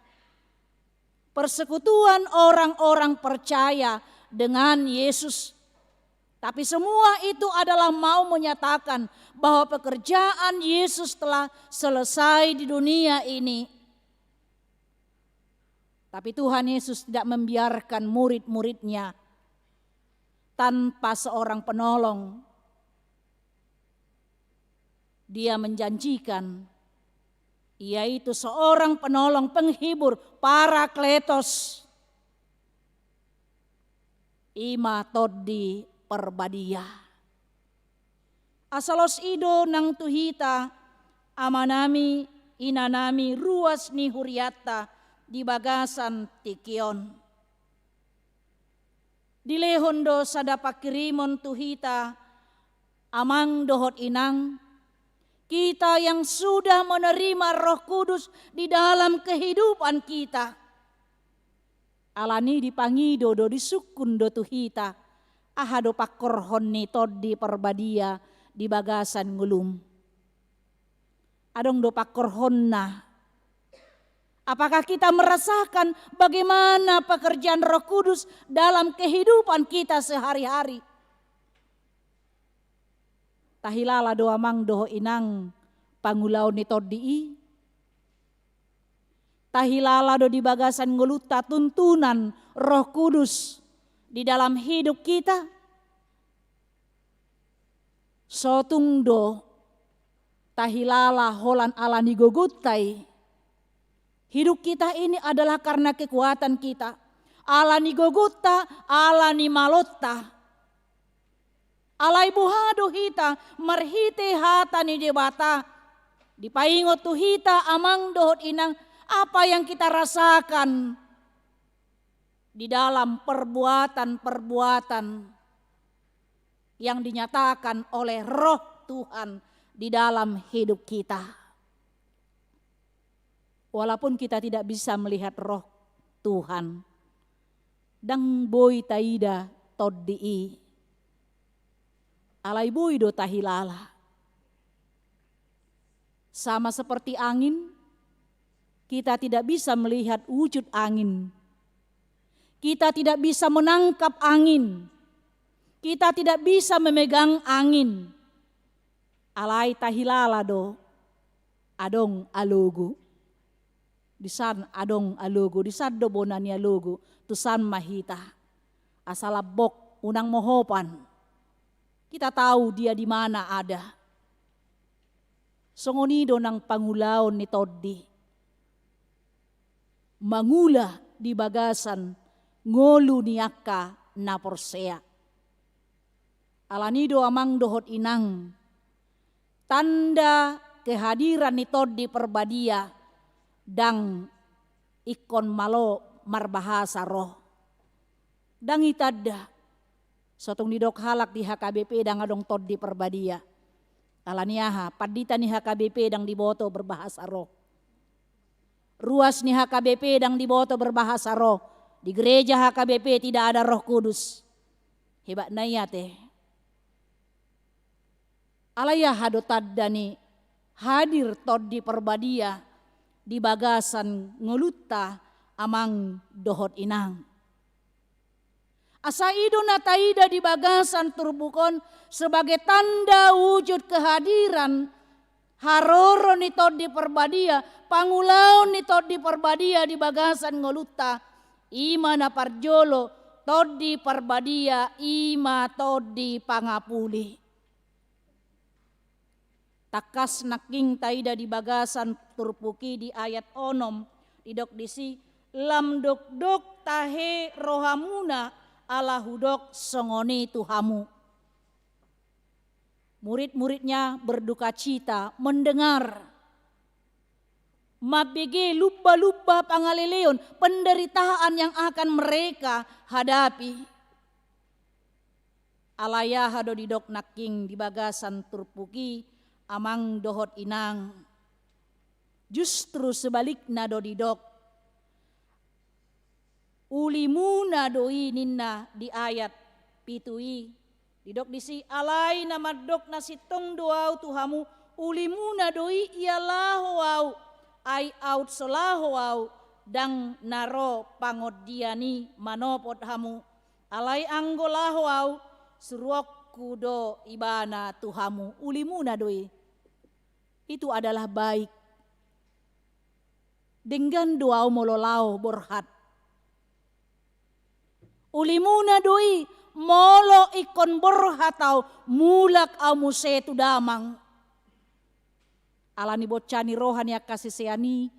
persekutuan orang-orang percaya dengan Yesus. Tapi semua itu adalah mau menyatakan bahwa pekerjaan Yesus telah selesai di dunia ini. Tapi Tuhan Yesus tidak membiarkan murid-muridnya tanpa seorang penolong. Dia menjanjikan, yaitu seorang penolong, penghibur, Parakletos. I ma Tondi Parbadia. Asa laos i do nang tu hita, amanami, inanami, ruas ni hurianta di bagasan tingki on. Dilehon do sada pangkirimon tu hita, amang dohot inang, kita yang sudah menerima Roh Kudus di dalam kehidupan kita. Alani dipangido do, disungkun do tu hita, aha do pangkorhon ni Tondi Parbadia di bagasan ngolum. Adong do pangkorhonna. Apakah kita merasakan bagaimana pekerjaan Roh Kudus dalam kehidupan kita sehari-hari? Tahilala do amang dohot inang pangulaon ni Tondi i? Tahilala do di bagasan ngolunta tuntunan Roh Kudus di dalam hidup kita? Sotung do tahilala holan ala ni gogonta i. Hidup kita ini adalah karena kekuatan kita. Ala ni gogonta, ala ni malonta. Alai boha do hita marhite hata ni Debata? Dipaingot tu hita amang dohot inang, apa yang kita rasakan di dalam perbuatan-perbuatan yang dinyatakan oleh Roh Tuhan di dalam hidup kita. Walaupun kita tidak bisa melihat Roh Tuhan, ndang boi taida Tondi i. Alai boi do tahilala. Sama seperti angin, kita tidak bisa melihat wujud angin. Kita tidak bisa menangkap angin. Kita tidak bisa memegang angin. Alai tahilala do, adong alogo. Disan adong alogo, disan do bona ni alogo, tusan ma hita. Asa lambok, unang mohopan. Kita tahu dia di mana ada. Songon i do nang pangulaon ni Tondi. Mangula di bagasan ngolu ni angka na porsea. Alani do amang dohot inang, tanda kehadiran ni Tondi Parbadia ndang ingkon malo marbahasa roh. Ndang i tanda. Sotung didok halak di H K B P ndang adong Tondi Parbadia. Alani aha, pandita ni H K B P ndang diboto berbahasa roh. Ruas ni H K B P ndang diboto berbahasa roh. Di gereja H K B P tidak ada Roh Kudus. Hebatna i ate. Alai aha do tanda ni hadir Tondi Parbadia di bagasan ngolunta amang dohot inang? Asa i do na taida di bagasan turpuk on sebagai tanda wujud kehadiran haroro ni Tondi Parbadia, pangulaon ni Tondi Parbadia di bagasan ngolunta, i ma na parjolo, Tondi Parbadia i ma Tondi Pangapuli. Tangkas nangkin taida di bagasan turpuk i di ayat onom, didok disi, lam dokdok tahe rohamuna ala hudok songon i tu hamu. Murid-muridnya berdukacita mendengar, mambege lumba-lumba pangaleleon, penderitaan yang akan mereka hadapi. Alai aha do didok nangkin di bagasan turpuk i amang dohot inang? Justru sebalikna do didok. Ulimuna do i ninna di ayat pitu i. Didok disi, alai na mandok na sintong do ahu tu hamu, ulimuna do i ia laho ahu, ai aut so laho ahu, ndang na ro pangondian i manopot hamu. Alai anggo laho ahu, suruonku do ibana tu hamu, ulimuna do i. Itu adalah baik. Denggan do ahu molo laho borhat. Ulimuna do i, molo ingkon borhat ahu, mulak ahu muse tu damang. Alani boncah ni roha ni angka sisean i,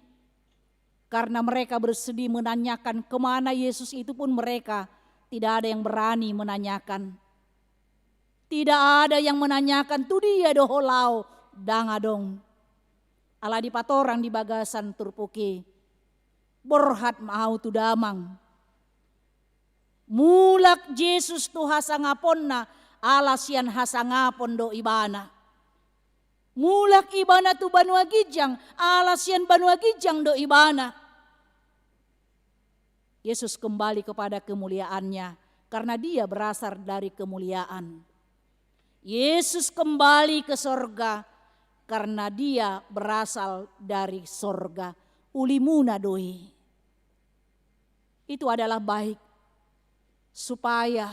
karena mereka bersedih menanyakan kemana Yesus, itu pun mereka tidak ada yang berani menanyakan. Tidak ada yang menanyakan tu dia do ho laho, ndang adong. Ala dipatorang di bagasan turpuk i, borhat ma ahu tu damang. Mulak Jesus tu hasangaponna, ala sian hasangapon do ibana. Mulak ibana tu banua ginjang, ala sian banua ginjang do ibana. Yesus kembali kepada kemuliaannya, karena dia berasal dari kemuliaan. Yesus kembali ke sorga, karena dia berasal dari sorga. Ulimuna do i. Itu adalah baik. Supaya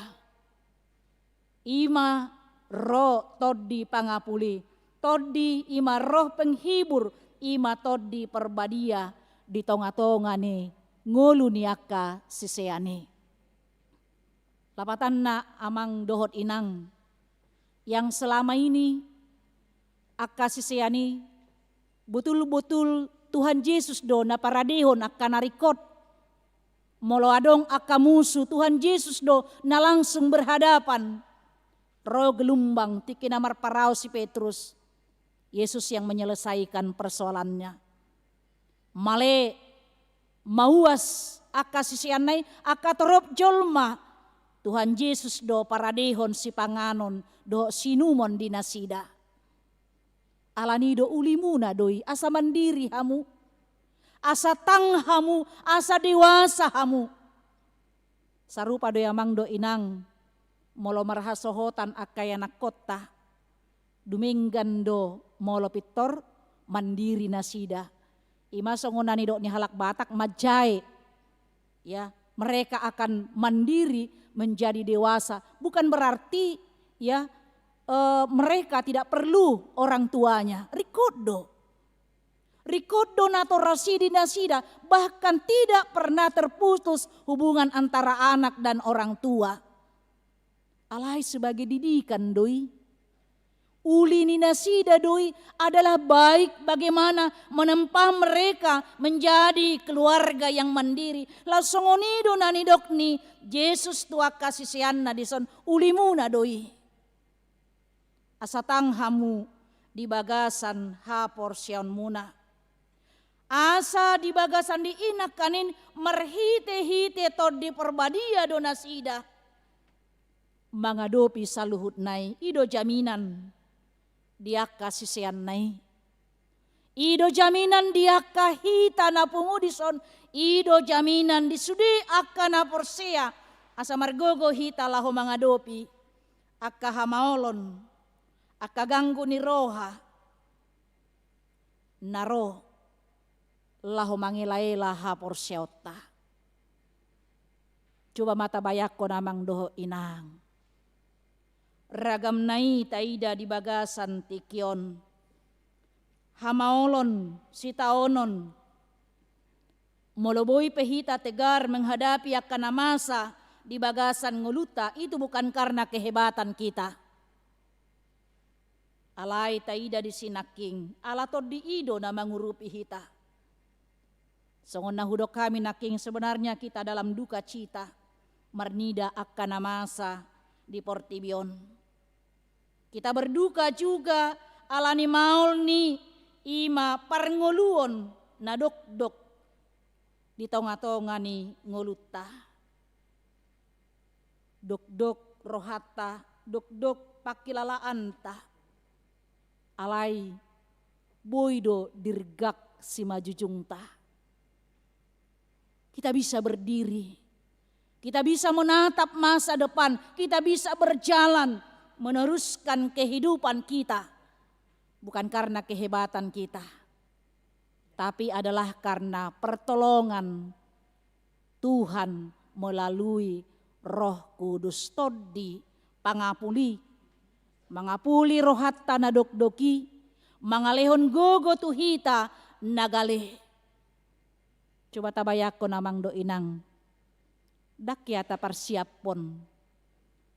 i ma ro Tondi Pangapuli, Tondi i ma roh penghibur, i ma Tondi Parbadia di tonga-tonga ni ngolu ni angka sisean i. Lapatanna amang dohot inang, yang selama ini angka sisean i botul-botul Tuhan Jesus do na paradehon angka na ringkot. Molo adong angka musu, Tuhan Jesus do na langsung berhadapan. Ro gelumbang, tingki na marparau si Petrus, Yesus yang menyelesaikan persoalannya. Male, mauas angka siseanna i, angka torop jolma, Tuhan Jesus do paradehon sipanganon dohot siinumon di nasida. Alani do ulimuna do i, asa mandiri hamu, asa tang hamu, asa dewasa hamu. Sarupa do i amang dohot inang, molo marhasohotan angka ianakkonta, dumenggan do molo pintor mandiri nasida. I ma songon na nidok ni halak Batak manjae. Ya, mereka akan mandiri menjadi dewasa. Bukan berarti, ya, eh, mereka tidak perlu orang tuanya. Ringkot do. Ringkot do natorasi di nasida, bahkan tidak pernah terputus hubungan antara anak dan orang tua. Alai sebagai didikan do i. Uli ni nasida do i adalah baik bagaimana menempa mereka menjadi keluarga yang mandiri. Laos songon i do na nidok ni Jesus tu angka siseanna dison, ulimuna do i. Asa tang hamu di bagasan haporseaonmuna. Asa di bagasan di i nangkaning marhite-hite Tondi Parbadia do nasida mangadopi saluhutna i. I do jaminan di angka siseanna i. I do jaminan di angka hita na pungu dison, i do jaminan di sude angka na porsea, asa margogo hita laho mangadopi angka hamaolon, angka ganggu ni roha na ro laho mangela-ela haporseaonta. Coba ma tabayangkon amang dohot inang. Ragamna i taida di bagasan tingki on. Hamaolon, sitaonon. Molo boi pe hita tegar menghadapi angka na masa di bagasan ngolunta, itu bukan karena kehebatan kita. Alai taida disi nangkin, ala Tondi i do na mangurupi hita. Songon na hudok hami nangkin, sebenarnya kita dalam duka cita, marnida angka na masa di portibi on. Kita berduka juga alani maol ni, i ma parngoluon na dokdok di tonga-tonga ni ngolunta. Dokdok rohanta, dokdok pangkilalaanta. Alai boi do dirgak simanjujungta. Kita bisa berdiri. Kita bisa menatap masa depan. Kita bisa berjalan, meneruskan kehidupan kita. Bukan karena kehebatan kita, tapi adalah karena pertolongan Tuhan melalui Roh Kudus. Tondi pangapuli, mangapuli rohanta na dokdok i, mangalehon gogo tu hita na gale. Coba tabayangkon amang dohot inang, ndang hea taparsiaphon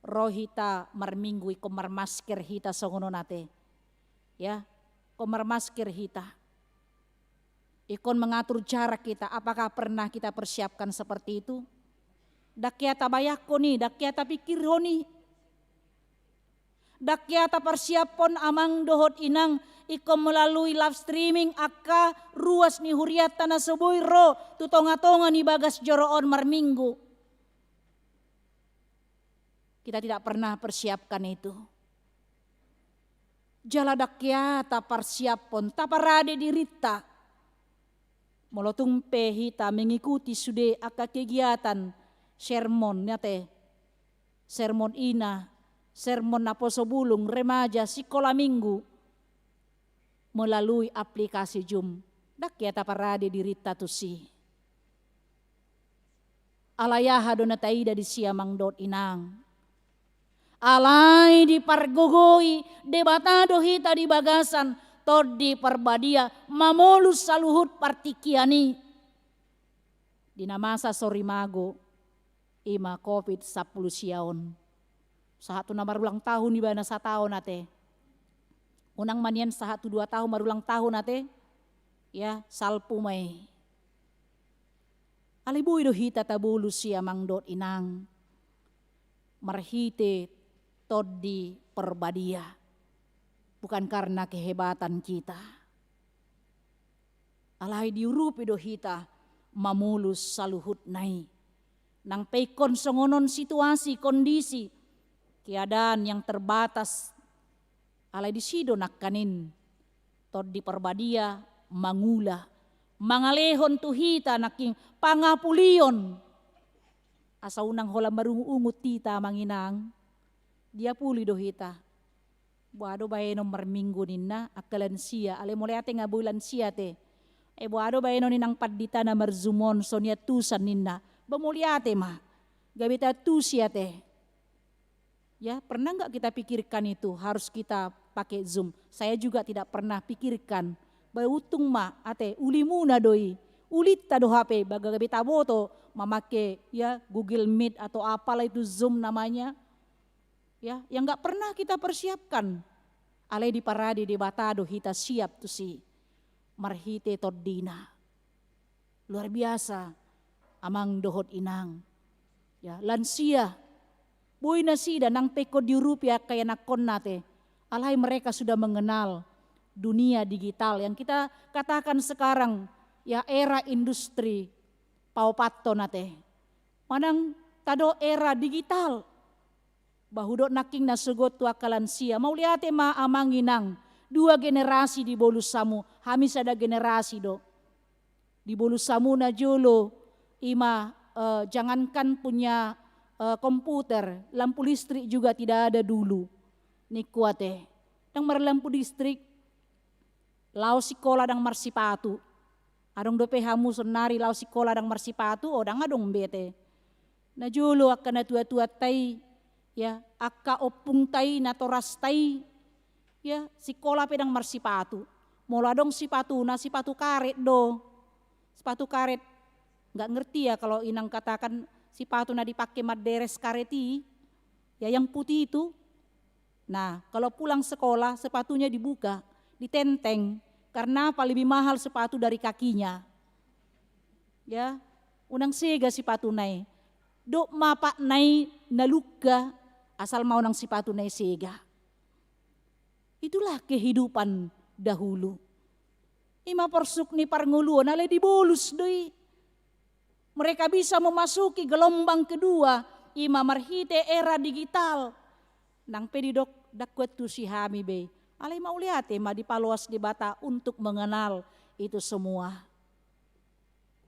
ro hita marminggu ingkon marmasker hita songon on ate. Ya, ingkon marmasker hita. Ingkon mengatur jarak kita. Apakah pernah kita persiapkan seperti itu? Ndang hea tabayangkon i, ndang hea tapikirhon i. Ndang hea taparsiaphon amang dohot inang, ingkon melalui live streaming angka ruas ni hurianta na so boi ro tu tonga-tonga ni bagas joro on marminggu. Kita tidak pernah persiapkan itu. Jala ndang hea taparsiaphon, taparade dirinta. Molo tung pe hita mengikuti sude angka kegiatan sermon, ate, sermon ina, sermon naposo bulung, remaja, sikola minggu, melalui aplikasi Zoom, ndang hea taparade dirinta tusi. Alai aha do na taida disi amang dohot inang? Alai dipargogoi Debata do hita di bagasan Tondi Parbadia mamolus saluhut partingkian i. Di na masa sorimago, i ma covid sampulu sia on. Sahat tu na marulang tahun ibana sataon ate. Unang ma nian sahat tu dua tahun marulang tahun ate. Ya, salpu ma i. Alai boi do hita tabolus i amang dohot inang. Marhite Tondi Parbadia. Bukan karena kehebatan kita. Alai diurupi do hita mamolus saluhutna i. Nang pe ingkon songon on situasi, kondisi, keadaan yang terbatas. Alai disi do nangkaning Tondi Parbadia mangula, mangalehon tu hita nangkin pangapulion. Asa unang holan marungut-ungut hita, amang inang. Diapuli do hita. Boha do baenon marminggu ninna, angka lansia, alai molo ate nga boi lansia ate. E, boha do baenon inang pandita na marjumon, songon i antusan ninna. Ba molo ate ma. Gabe taantusi ate. Ya, pernah nggak kita pikirkan itu harus kita pakai Zoom? Saya juga tidak pernah pikirkan. Ba untung ma ate, ulimuna do i. Ulinta do hape, ba gabe taboto mamake, ya, Google Meet atau apalah itu Zoom namanya. Ya, yang nggak pernah kita persiapkan. Alai diparade Debata do hita siap tusi. Marhite tondina. Luar biasa, amang dohot inang. Ya, lansia. Boi nasida nang pe ingkon diurupi angka ianakkonna ate. Alai mereka sudah mengenal dunia digital yang kita katakan sekarang, ya, era industri paopathon ate. Manang tadok era digital. Ba hudok nangkin na sogot tu angka lansia. Mauliate ma, amang inang. Dua generasi dibolus hamu, hami sada generasi do. Dibolus hamu na jolo, ima, eh, jangankan punya, eh, komputer, lampu listrik juga tidak ada dulu. Ningku ate. Ndang marlampu listrik, laho sikola ndang marsipatu. Adong dope hamu saonari laho sikola ndang marsipatu, o, ndang adong be ate. Na jolo angka natua-tuanta i, ya, angka ompungta i, natorasta i, ya, sikola pe ndang marsipatu. Molo adong sipatuna, sipatu karet do. Sipatu karet, nggak ngerti ya kalau inang katakan sipatu na dipake manderes karet i, ya, yang putih itu. Nah, kalau pulang sekolah, sepatunya dibuka, ditenteng. Karena apa? Lebih mahal sepatu dari kakinya. Ya, unang sega sipatuna i. Dok ma patna i na lungka, asal ma unang sipatuna i sega. Itulah kehidupan dahulu. Ima porsuk ni parngoluon, alai dibolus do i. Mereka bisa memasuki gelombang kedua, ima marhite era digital. Nang pe didok ndang huantusi hami be. Alai mauliate ma, dipaloas Debata untuk mengenal itu semua.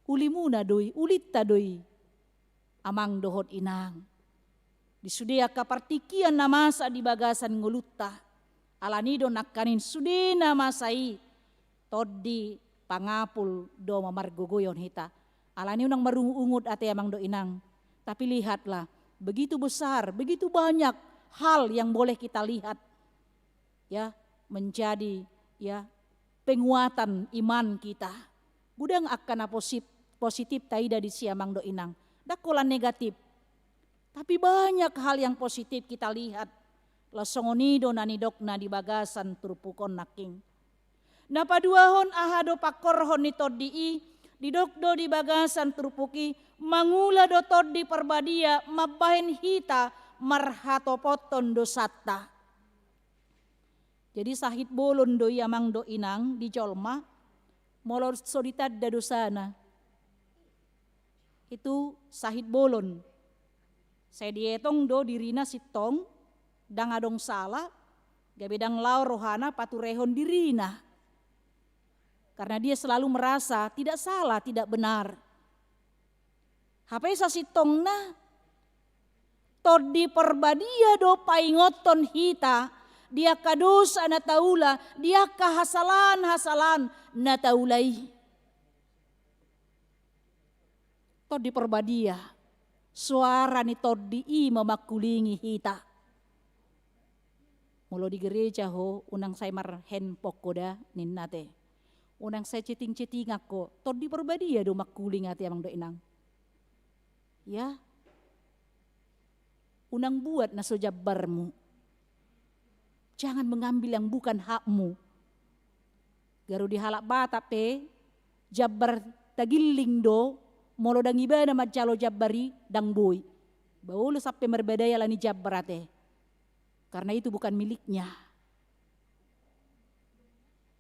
Ulimuna do i, ulinta do i. Amang dohot inang. Di sude angka partingkian na masa di bagasan ngolunta. Alani do nangkaning sude na masa i, tondi pangapul do mamargogoion hita. Alani unang marungut-ungut ate, amang dohot inang. Tapi lihatlah, begitu besar, begitu banyak hal yang boleh kita lihat. Ya, menjadi, ya, penguatan iman kita. Godang angka na posit-, positif taida disi, amang dohot inang. Ndang holan negatif. Tapi banyak hal yang positif kita lihat. Laos songon i do na nidokna di bagasan turpuk on nangkin. Na paduahon, aha do pangkorhon ni tondi i, didok do di bagasan turpuk i, mangula do Tondi Parbadia mambahen hita marhatopothon dosanta. Jadi sahit bolon do i, amang dohot inang, di jolma, molo so ditanda dosana. Itu sahit bolon. Sai dietong do dirina sintong, ndang adong sala, gabe ndang laho rohana paturehon dirina. Karena dia selalu merasa tidak salah, tidak benar. Hape sasintongna, Tondi Parbadia do paingothon hita di angka dosa na taula, di angka hasalahan-hasalahan na taula i. Tondi Parbadia, soara ni tondi i ma mangkulingi hita. Molo di gereja ho, unang sai marhandphone ho da, ninna ate. Unang sai chatting-chattingan ho, Tondi Parbadia do mangkuling ate, amang dohot inang. Ya. Unang buat na so jambarmu. Jangan mengambil yang bukan hakmu. Garu di halak Batak pe, jambar tagilling do, molo ndang ibana manjalo jambar i, ndang boi. Ba olo sampe marbadai alani jambar ate. Karena itu bukan miliknya.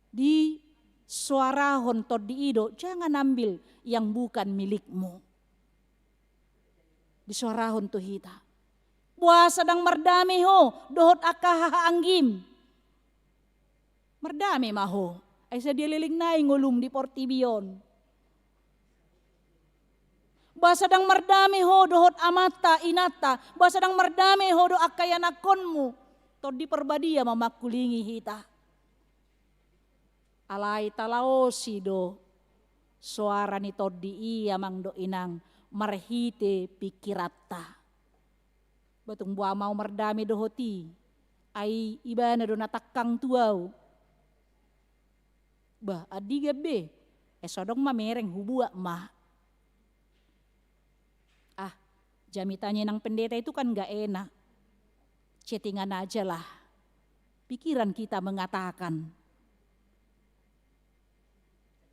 Disoarahon Tondi i do, jangan ambil yang bukan milikmu. Disoarahon tu hita. Boasa ndang mardame ho dohot angka hahaanggim? Mardame ma ho, ai sai dileleng nai ngolum di portibi on. Boasa ndang mardame ho dohot amanta, inanta, boasa ndang mardame ho dohot angka ianakkonmu? Tondi Parbadia ma mangkulingi hita. Alai talaosi do soara ni Tondi i, amang dohot inang, marhite pingkiranta. Ba tung boha ma au mardame dohot i, ai ibana do na tangkang tu au. Bah, andigan be, es odong ma mereng, hubuat ma. Ah, jamitanya inang pendeta itu kan nggak enak. Chattingan aja lah. Pikiran kita mengatakan.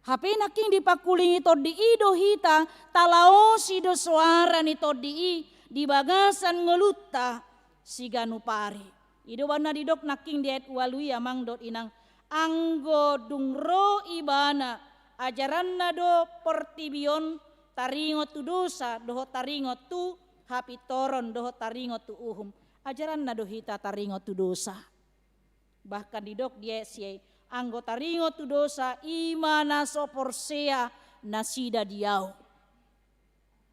Hape nangkin dipangkulingi Tondi i do hita, talaosi do soara ni Tondi i di bagasan ngolunta siganup ari. I do umbahen na didok nangkin di ayat ualu i, amang dohot inang, anggo dung ro ibana, ajaranna do portibi on taringot tu dosa dohot taringot tu hapintoron dohot taringot tu uhum. Ajaranna do hita taringot tu dosa. Bahkan didok di ayat sia i, anggo taringot tu dosa, i ma na so porsea nasida di au.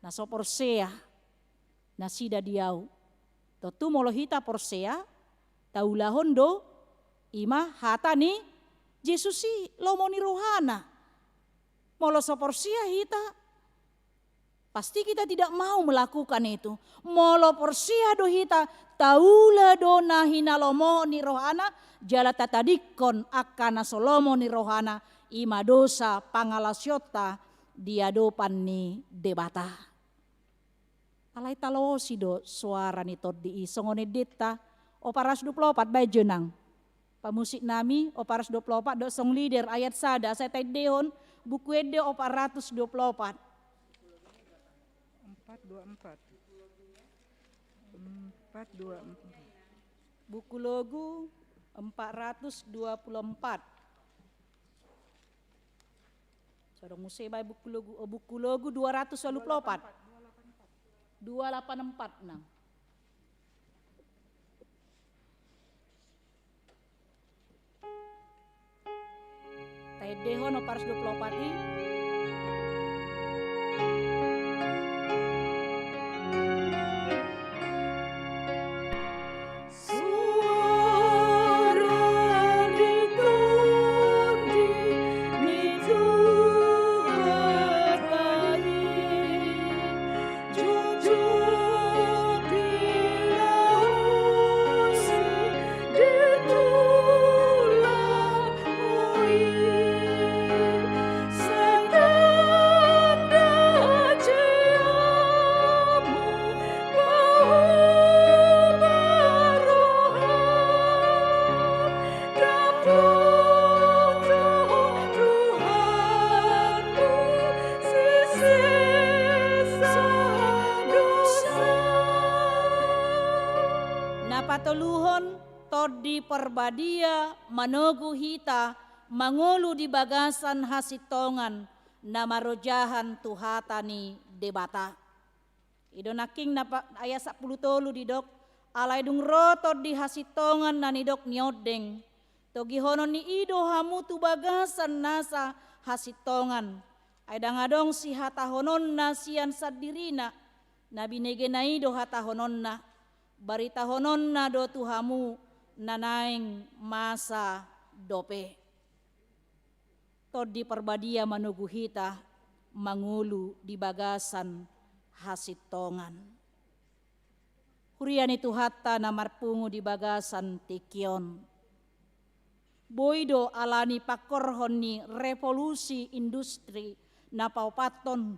Na so porsea nasida di au. Tontu molo hita porsea, taulahon do i ma hata ni Jesus i, lomo ni rohana. Molo so porsea hita, pasti kita tidak mau melakukan itu. Molo porsea do hita, taula do na hinalomohon ni rohana, jala tatadingkon angka na so lomo ni rohana, i ma dosa, pangalaosionta di adopan ni Debata. Alai talaosi do soara ni Tondi i, songon endenta, opat ratus dua puluh opat, baen jo nang. Pamusik nami, opat ratus dua puluh opat dohot song leader, ayat sada, sai taendehon Buku Ende opat ratus dua puluh opat. Empat dua empat. Empat dua empat. Buku Logu empat ratus dua puluh empat. Sai adong muse baen Buku Logu, oh, Buku Logu dua ratus ualu pulu opat. Dua lapan empat, nang. Taendehon opat ratus dua puluh opat i. Na patoluhon, Tondi Parbadia manogu hita mangolu di bagasan hasintongan na marojahan tu hata ni Debata. I do nangkin na pa-, ayat sampulu tolu didok, alai dung ro Tondi hasintongan na nidok ni ondeng, togihonon ni i do hamu tu bagasan nasa hasintongan. Ai ndang adong sihatahononna sian sandirina, na binegena i do hatahononna, baritahononna do tu hamu na naeng masa dope. Tondi Parbadia manogu hita mangolu di bagasan hasintongan. Huria ni Tuhanta na marpungu di bagasan tingki on. Boi do alani pangkorhon ni revolusi industri na paopathon,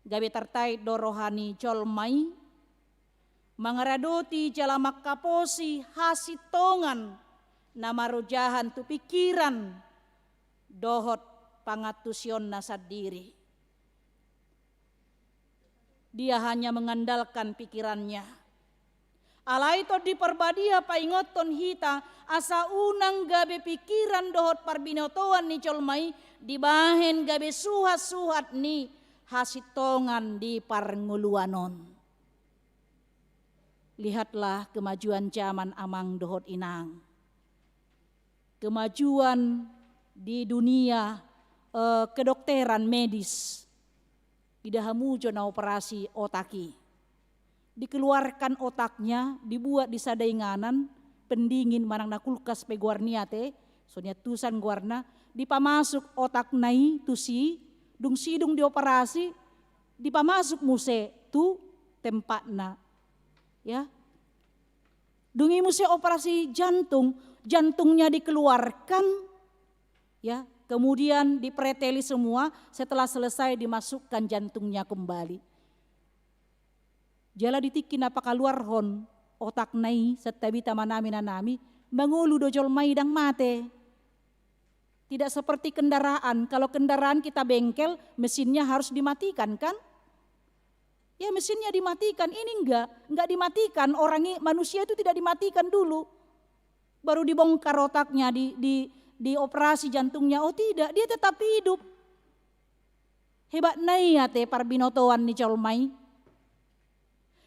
gabe tartait do roha ni jolma i, mangaradoti jala mangkaposi hasintongan na marojahan tu pingkiran dohot pangantusionna sandiri. Dia hanya mengandalkan pikirannya. Alai Tondi Parbadia paingothon hita, asa unang gabe pikiran dohot parbinotoan ni jolma i dibahen gabe suhat-suhat ni hasintongan di parngoluan on. Lihatlah kemajuan zaman, amang dohot inang. Kemajuan di dunia, eh, kedokteran medis. Ida hamu jo na operasi otak i. Dikeluarkan otaknya, dibuat di sada inganan, pendingin manang na kulkas pe goarna i ate, songon i tusan goarna, dipamasuk otakna i tusi, dung sidung dioperasi, dipamasuk muse tu tempatna. Ya. Dung i muse operasi jantung, jantungnya dikeluarkan, ya, kemudian dipreteli semua, setelah selesai dimasukkan jantungnya kembali. Jala di tingki na pakaluarhon otakna i, santabi, amanami, inanami, mangolu do jolma i, ndang mate. Tidak seperti kendaraan. Kalau kendaraan kita bengkel, mesinnya harus dimatikan, kan? Ya, mesinnya dimatikan. Ini enggak, enggak dimatikan. Orang i-, manusia itu tidak dimatikan dulu. Baru dibongkar otaknya, di, di, dioperasi jantungnya. Oh, tidak, dia tetap hidup. Hebatna i ate parbinotoan ni jolma i.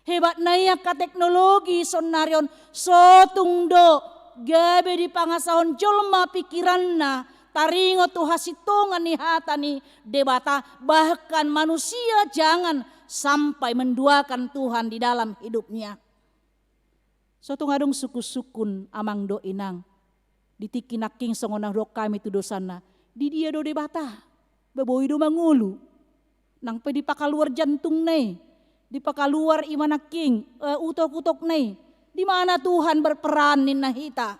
Hebatna i angka teknologi saonari on, so tung do gabe dipangasahon jolma pikiranna taringot tu hasintongan ni hata ni Debata, bahkan manusia jangan sampai menduakan Tuhan di dalam hidupnya. So tung adong sungkun-sungkun, amang dohot inang. Di tingki nangkin songon na hudok hami tu dosanna. Di dia do Debata? Ba boi do mangolu. Nang pe dipakaluar jantungna i, dipakaluar i ma nangkin, eh, utok-utokna i. Di mana Tuhan berperan ninna hita?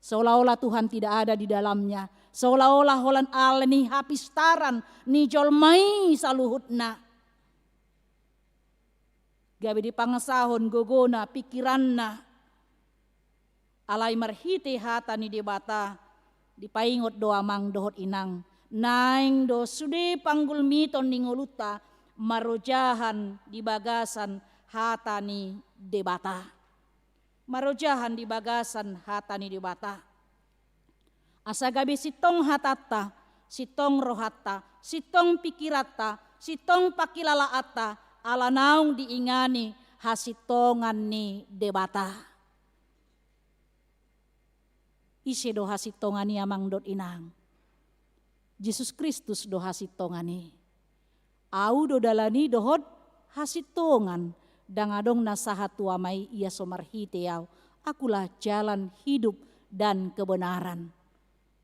Seolah-olah Tuhan tidak ada di dalamnya. Seolah-olah holan ala ni hapistaran ni jolma i saluhutna. Gabe dipangasahon gogona, pikiranna. Alai marhite hata ni Debata, dipaingot do amang dohot inang, naeng do sude panggulmiton ni ngolunta marojahan di bagasan hata ni Debata. Marojahan di bagasan hata ni Debata. Asa gabe sintong hatanta, sintong rohanta, sintong pikiranta, sintong pangkilalaanta, ala naung diingani hasintongan ni Debata. Ise do hasintongan i, amang dohot inang? Jesus Kristus do hasintongan i. Au do dalan i dohot hasintongan, ndang adong na sahat tu Ama i ia so marhite au. Akulah jalan, hidup, dan kebenaran.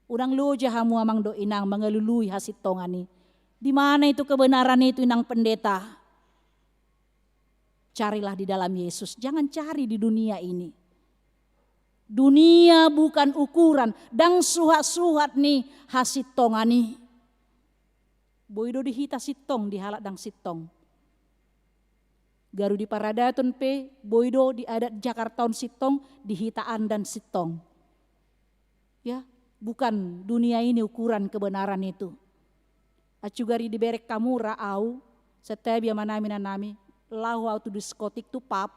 Unang loja hamu amang dohot inang mangalului hasintongan i. Di mana itu kebenaran itu, inang pendeta? Carilah di dalam Yesus, jangan cari di dunia ini. Dunia bukan ukuran, ndang suhat-suhat ni hasintongan i. Boi do di hita sintong di halak ndang sintong. Garu di paradaton pe, boi do di adat Jakarta on sintong, di hita an ndang sintong. Ya, bukan dunia ini ukuran kebenaran itu. Acu gari dibereng hamu ra au, santabi amanami inanami, laho au tu diskotik, tu pub,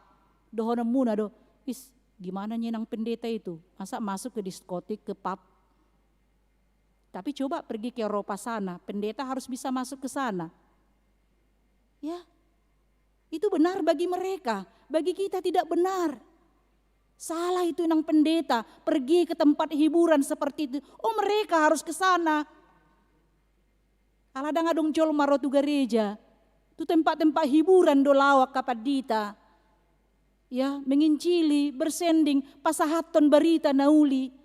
dohononmuna do, "Is, gimana nya inang pendeta itu? Masa masuk ke diskotik, ke pub?" Tapi coba pergi ke Eropa sana, pendeta harus bisa masuk ke sana. Ya, itu benar bagi mereka, bagi kita tidak benar. Salah itu inang pendeta, pergi ke tempat hiburan seperti itu. Oh, mereka harus ke sana. Ala ndang adong jolma ro tu gareja, tu tempat-tempat hiburan do laho angka pandita. Ya, menginjili, bersending, pasahathon barita na uli.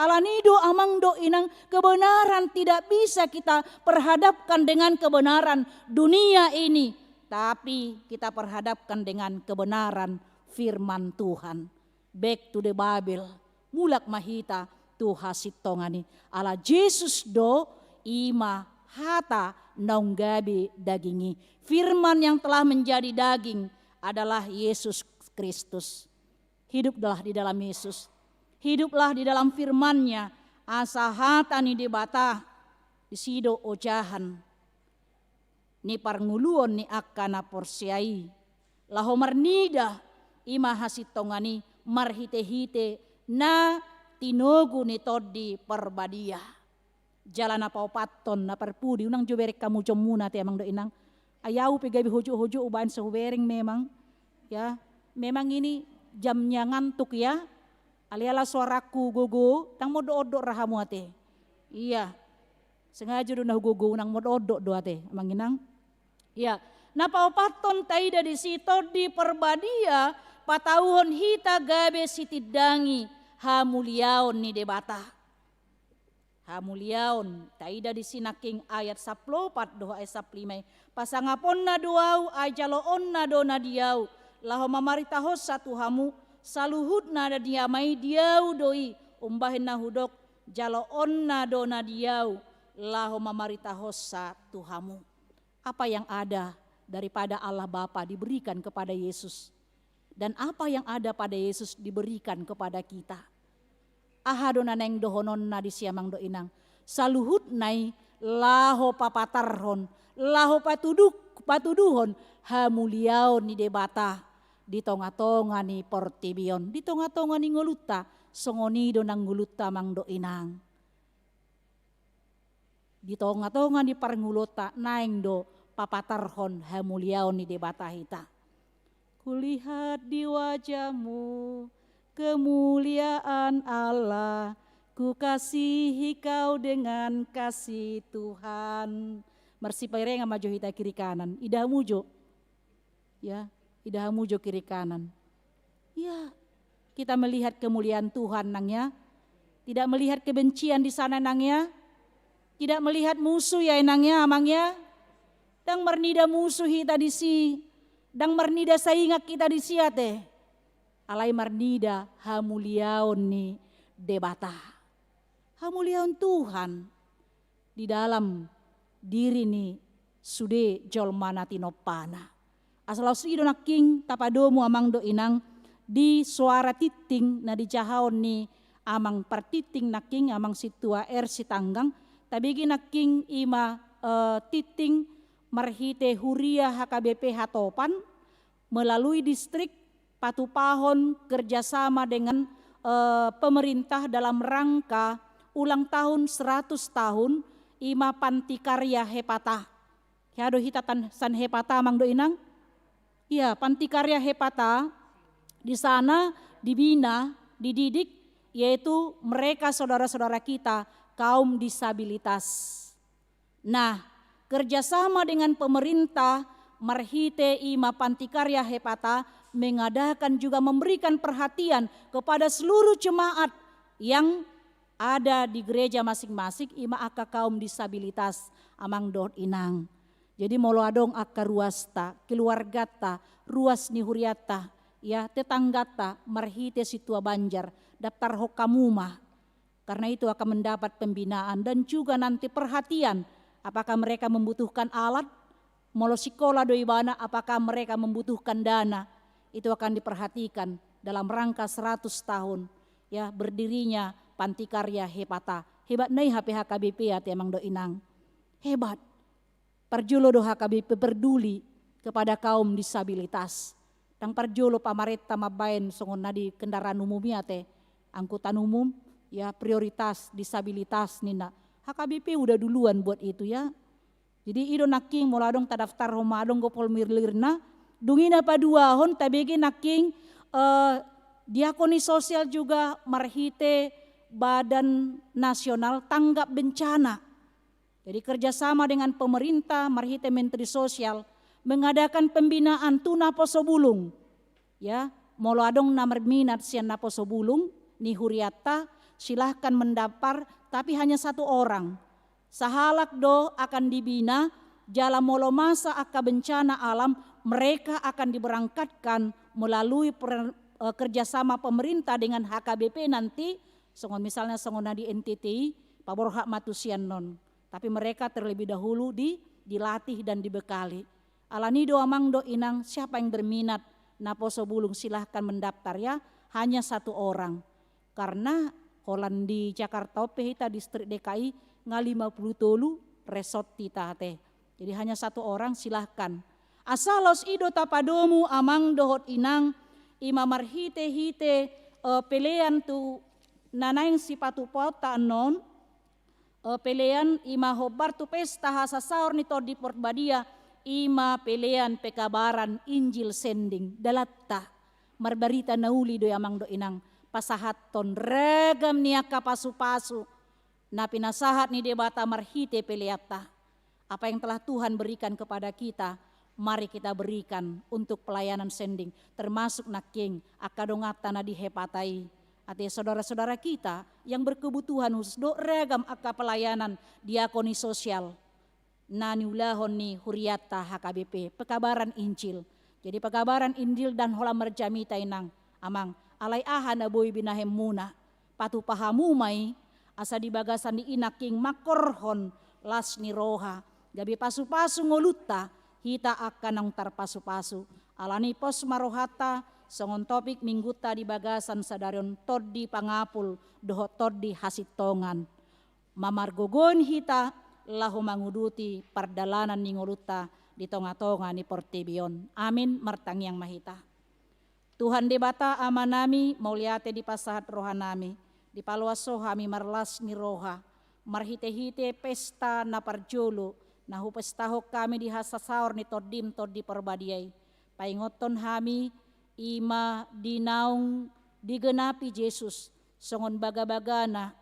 Alani do amang dohot inang, kebenaran tidak bisa kita perhadapkan dengan kebenaran dunia ini, tapi kita perhadapkan dengan kebenaran firman Tuhan. Back to the Bible. Mulak ma hita tu hasintongan i. Ala Jesus do, i ma hata naung gabe daging i. Firman yang telah menjadi daging adalah Yesus Kristus. Hiduplah di dalam Yesus. Hiduplah di dalam firman-Nya, asa hata ni Debata, disi do ojahan ni parngoluon ni angka na porsea i. Laho marnida, I ma hasintongan i marhite-hite na tinogu ni Tondi Parbadia. Jala na paopathon, na parpudi, unang jo bereng hamujonmuna ate amang dohot inang. Ai au pe gabe hojok-hojok hubaen so hubereng memang. Ya, memang ini jamnya ngantuk ya. Alai ala suarangku gogo, ndang mondok-ondok ra hamu ate. Iya. Sengaja do na hugogo, unang mondok-ondok do ate amang inang. Ya, na paopathon taida disi Tondi Parbadia patauhon hita gabe sitindangi hamuliaon ni Debata. Hamuliaon, taida disi nangkin ayat sampulu opat dohot ayat sampulu lima i. Pasangaponna do ahu, ai jaloonna do na di ahu, laho mamaritahonsa tu hamu, saluhutna na di Ama i di ahu do i, umbahen na hudok, jaloonna do na di ahu, laho mamaritahonsa tu hamu. Apa yang ada daripada Allah Bapa diberikan kepada Yesus? Dan apa yang ada pada Yesus diberikan kepada kita? Aha do na naeng dohononna disi amang dohot inang? Saluhutna i laho papatarhon, laho patuduk, patuduhon hamuliaon ni Debata di tonga-tonga ni portibi on, di tonga-tonga ni ngolunta, songon i do nang ngolunta amang dohot inang. Di tonga-tonga ni parngoluonta naeng do papatarhon hamuliaon ni Debata hita. Kulihat di wajahmu kemuliaan Allah, kukasihi kau dengan kasih Tuhan. Marsipirengan ma jo hita kiri kanan, ida hamu jo. Ya, ida hamu jo kiri kanan. Ya, kita melihat kemuliaan Tuhan nang ya. Tidak melihat kebencian di sana nang ya. Tidak melihat musuh ya inang ya amang ya. Ndang marnida musuh hita disi. Ndang marnida saingan hita disi ate. Alai marnida hamuliaon ni Debata. Hamuliaon Tuhan di dalam diri ni sude jolma na tinompana. Asa laos i do nangkin tapadomu amang dohot inang di suara tinting na dijahaon ni amang partinting nangkin amang sintua R Sitanggang, tabege nangkin i ma, eh, tinting marhite huria H K B P Hatopan, melalui distrik patupahon kerjasama dengan, eh, pemerintah dalam rangka ulang tahun seratus tahun i ma Panti Karya Hepata. Hea do hita tan-, sian Hepata amang dohot inang? Iya, Panti Karya Hepata di sana dibina, dididik, yaitu mereka saudara-saudara kita kaum disabilitas. Nah, kerjasama dengan pemerintah marhite i ma Panti Karya Hepata mengadakan juga memberikan perhatian kepada seluruh jemaat yang ada di gereja masing-masing, i ma angka kaum disabilitas amang dohot inang. Jadi molo adong angka ruasta, keluargata, ruas ni hurianta, ya, tetanggata, marhite sintua Banjar, daftarhon hamu ma. Karena itu akan mendapat pembinaan dan juga nanti perhatian, apakah mereka membutuhkan alat, molo sikola do ibana, apakah mereka membutuhkan dana, itu akan diperhatikan dalam rangka seratus tahun, ya, berdirinya Panti Karya Hepata. Hebat nai hape H K B P ate amang dohot inang. Hebat. Parjolo do H K B P peduli kepada kaum disabilitas. Ndang parjolo pamarenta mambaen songon na di kendaraan umum i ate, angkutan umum, ya, prioritas disabilitas ninna. H K B P udah duluan buat itu ya. Jadi i do nangkin molo adong tadaftarhon ma adong do formulirna, dung i na paduahon tabege nangkin, eh, diakoni sosial juga marhite Badan Nasional Tanggap Bencana. Jadi kerjasama dengan pemerintah marhite Menteri Sosial mengadakan pembinaan tu naposo bulung. Ya, molo adong na berminat sian naposo bulung ni hurianta, silahkan mendaftar, tapi hanya satu orang. Sahalak do akan dibina, jala molo masa angka bencana alam, mereka akan diberangkatkan melalui per-, eh, kerjasama pemerintah dengan H K B P nanti, songon misalnya songon na di N T T i, paborhat ma tu sian non. Tapi mereka terlebih dahulu di, dilatih dan dibekali. Alani do amang dohot inang, siapa yang berminat naposo bulung silahkan mendaftar ya, hanya satu orang. Karena holan di Jakarta on pe hita distrik D K I nga lima puluh tolu resort hita ate. Jadi hanya satu orang silahkan. Asa laos i do tapadomu amang dohot inang, Ima marhite-hite, eh, pelean tu na naeng sipatupaonta annon, eh, pelean ima hombar tu pesta hasasaor ni Tondi Porbadia, ima pelean pekabaran Injil sending, dalanta marbarita na uli do i amang dohot inang, pasahathon ragam ni angka pasu-pasu na pinasahat ni Debata marhite peleanta. Apa yang telah Tuhan berikan kepada kita, mari kita berikan untuk pelayanan sending, termasuk nangkin angka donganta na di Hepata i. Ate saudara-saudara kita yang berkebutuhan khusus dohot ragam angka pelayanan diakoni sosial na niulahon ni hurianta H K B P, pekabaran Injil. Jadi pekabaran Injil ndang holan marjamita inang, amang, alai aha na boi binahenmuna, patupa hamu ma i, asa di bagasan ni i nangkin manghorhon las ni roha, gabe pasu-pasu ngolunta, hita angka naung tarpasu-pasu. Alani pos ma rohanta, songon topik minggunta di bagasan sadari on, Tondi Pangapul dohot Tondi Hasintongan. Mamargogoon hita laho manguduti pardalanan ni ngolunta di tonga-tonga ni portibi on. Amin. Martangiang ma hita. Tuhan Debata Amanami, mauliate dipasahat rohanami, dipaloas Ho hami marlas ni roha, marhite-hite pesta na parjolo na hupestahon hami di hasasaor ni Tondim Tondi Porbadia i. Paingothon hami ima di naung digenapi Jesus songon bagabagana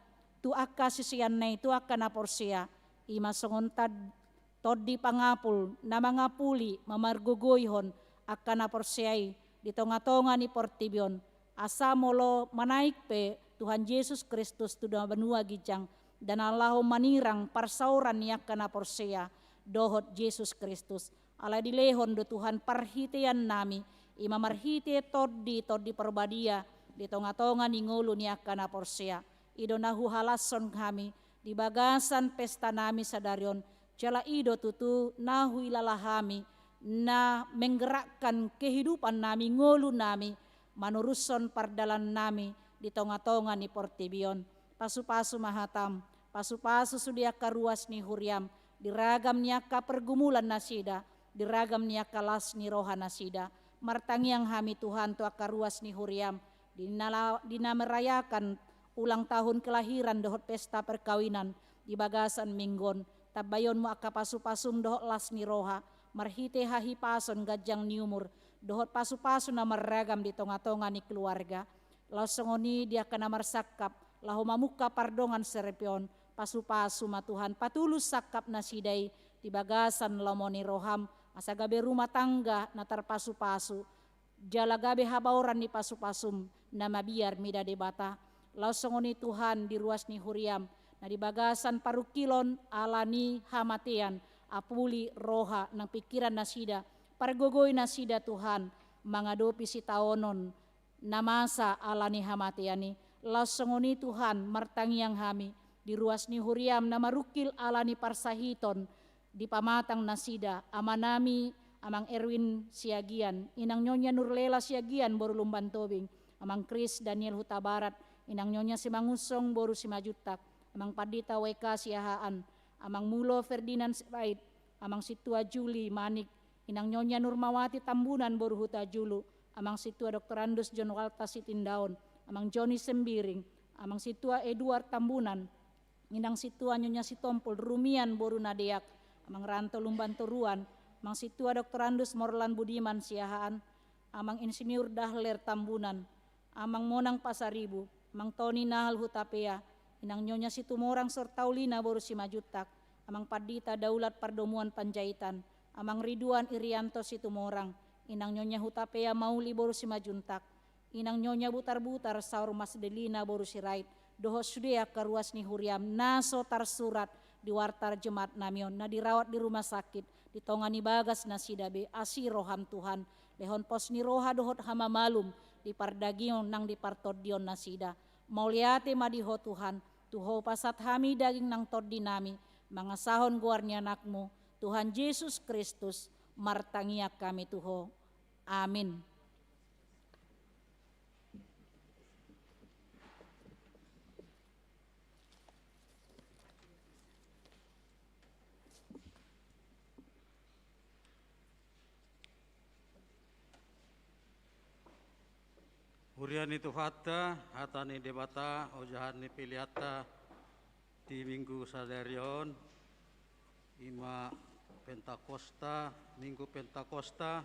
tu angka siseanna i, tu angka na porsea, ima songon tan-, Tondi Pangapul na mangapuli, mamargogoihon angka na porsea i di tonga-tonga ni portibi on, asa molo manaek pe Tuhan Jesus Kristus tu banua ginjang, ndang na laho manirang parsaoran ni angka na porsea dohot Jesus Kristus. Alai dilehon do Tuhan parhiteannami, ima marhite Tondi, Tondi Porbadia di tonga-tonga ni ngolu ni angka na porsea. I do na huhalashon hami di bagasan pestanami sadari on, jala i do tutu na huilala hami, na menggerakkan kehidupannami, ngolunami, manorushon pardalannami di tonga-tonga ni portibi on. Pasu-pasu ma hatam, pasu-pasu sude angka ruas ni huriam, di ragam ni angka pergumulan nasida, di ragam ni angka las ni roha nasida. Martangiang hami Tuhan tu angka ruas ni huriam, di na la-, di na merayakan ulang tahun kelahiran dohot pesta perkawinan di bagasan minggu on, tambaionmu angka pasu-pasum dohot las ni roha, marhite hahipason, ganjang ni umur, dohot pasu-pasu na marragam di tonga-tonga ni keluarga. Laos songon i di angka na marsangkap laho mamungka pardongan saripeon, pasu-pasu ma Tuhan, patulus sangkap nasida i di bagasan lomo ni roham, asa gabe rumah tangga na tarpasu-pasu, jala gabe habaoran ni pasu-pasum na mabiar mida Debata. Laos songon i Tuhan di ruas ni huriam, na di bagasan parungkilon ala ni hamatean, apuli roha nang pingkiran nasida, pargogoi nasida Tuhan, mangadopi sitaonon na masa ala ni hamatean i. Laos songon i Tuhan, martangiang hami di ruas ni huriam na marungkil ala ni parsahiton di pamatang nasida, amanami Amang Erwin Siagian, inang Nyonya Nurlela Siagian boru Lumban Tobing, Amang Kris Daniel Hutabarat, inang Nyonya Simangunsong boru Simanjuntak, Amang Pandita W K Siahaan, Amang Mulo Ferdinand Sirait, Amang Sintua Juli Manik, inang Nyonya Nurmawati Tambunan boru Hutajulu, Amang Sintua Doktorandus John Walter Sitindaon, Amang Joni Sembiring, Amang Sintua Eduard Tambunan, inang Sintua Nyonya Sitompul Rumian boru Nadeak, Amang Ranto Lumban Toruan, Amang Sintua Doktorandus Morlan Budiman Siahaan, Amang Insinyur Dahler Tambunan, Amang Monang Pasaribu, Amang Toni Nahal Hutapea, inang Nyonya Situmorang Sortaulina boru Simanjuntak, Amang Pandita Daulat Pardomuan Panjaitan, Amang Riduan Irianto Situmorang, inang Nyonya Hutapea Mauli boru Simanjuntak, inang Nyonya Butarbutar Saur Mas Delina boru Sirait, dohot sude angka ruas ni huriam na so tarsurat di warta jemaatnami on, na dirawat di rumah sakit, di tonga ni bagas nasida be, asi roham Tuhan, lehon pos ni roha dohot hamamalum di pardagingon nang di partondion nasida. Mauliate ma di Ho Tuhan, tu Ho pasahat hami daging nang tondinami, mangasahon goar ni Anakmu, Tuhan Jesus Kristus, martangiang hami tu Ho. Amin. Huria ni Tuhanta, hata ni Debata, ojahan ni peleanta di Minggu sadari on, ima Pentakosta, Minggu Pentakosta,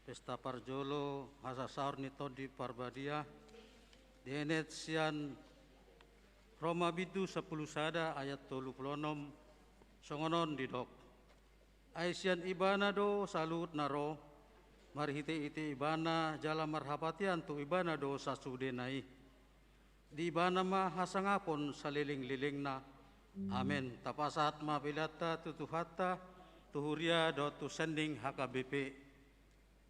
pesta parjolo hasasaor ni Tondi Parbadia, dienet sian Roma bindu sampulu sada ayat tolu pulu onom, songon on didok. Ai sian Ibana do saluhut na ro, marhite-hite Ibana jala marhapatian tu Ibana do sasudena i. Di Ibana ma hasangapon saleleng-lelengna. Amen. Tapasahat ma peleanta tu Tuhanta, tu huria dohot tu sending H K B P.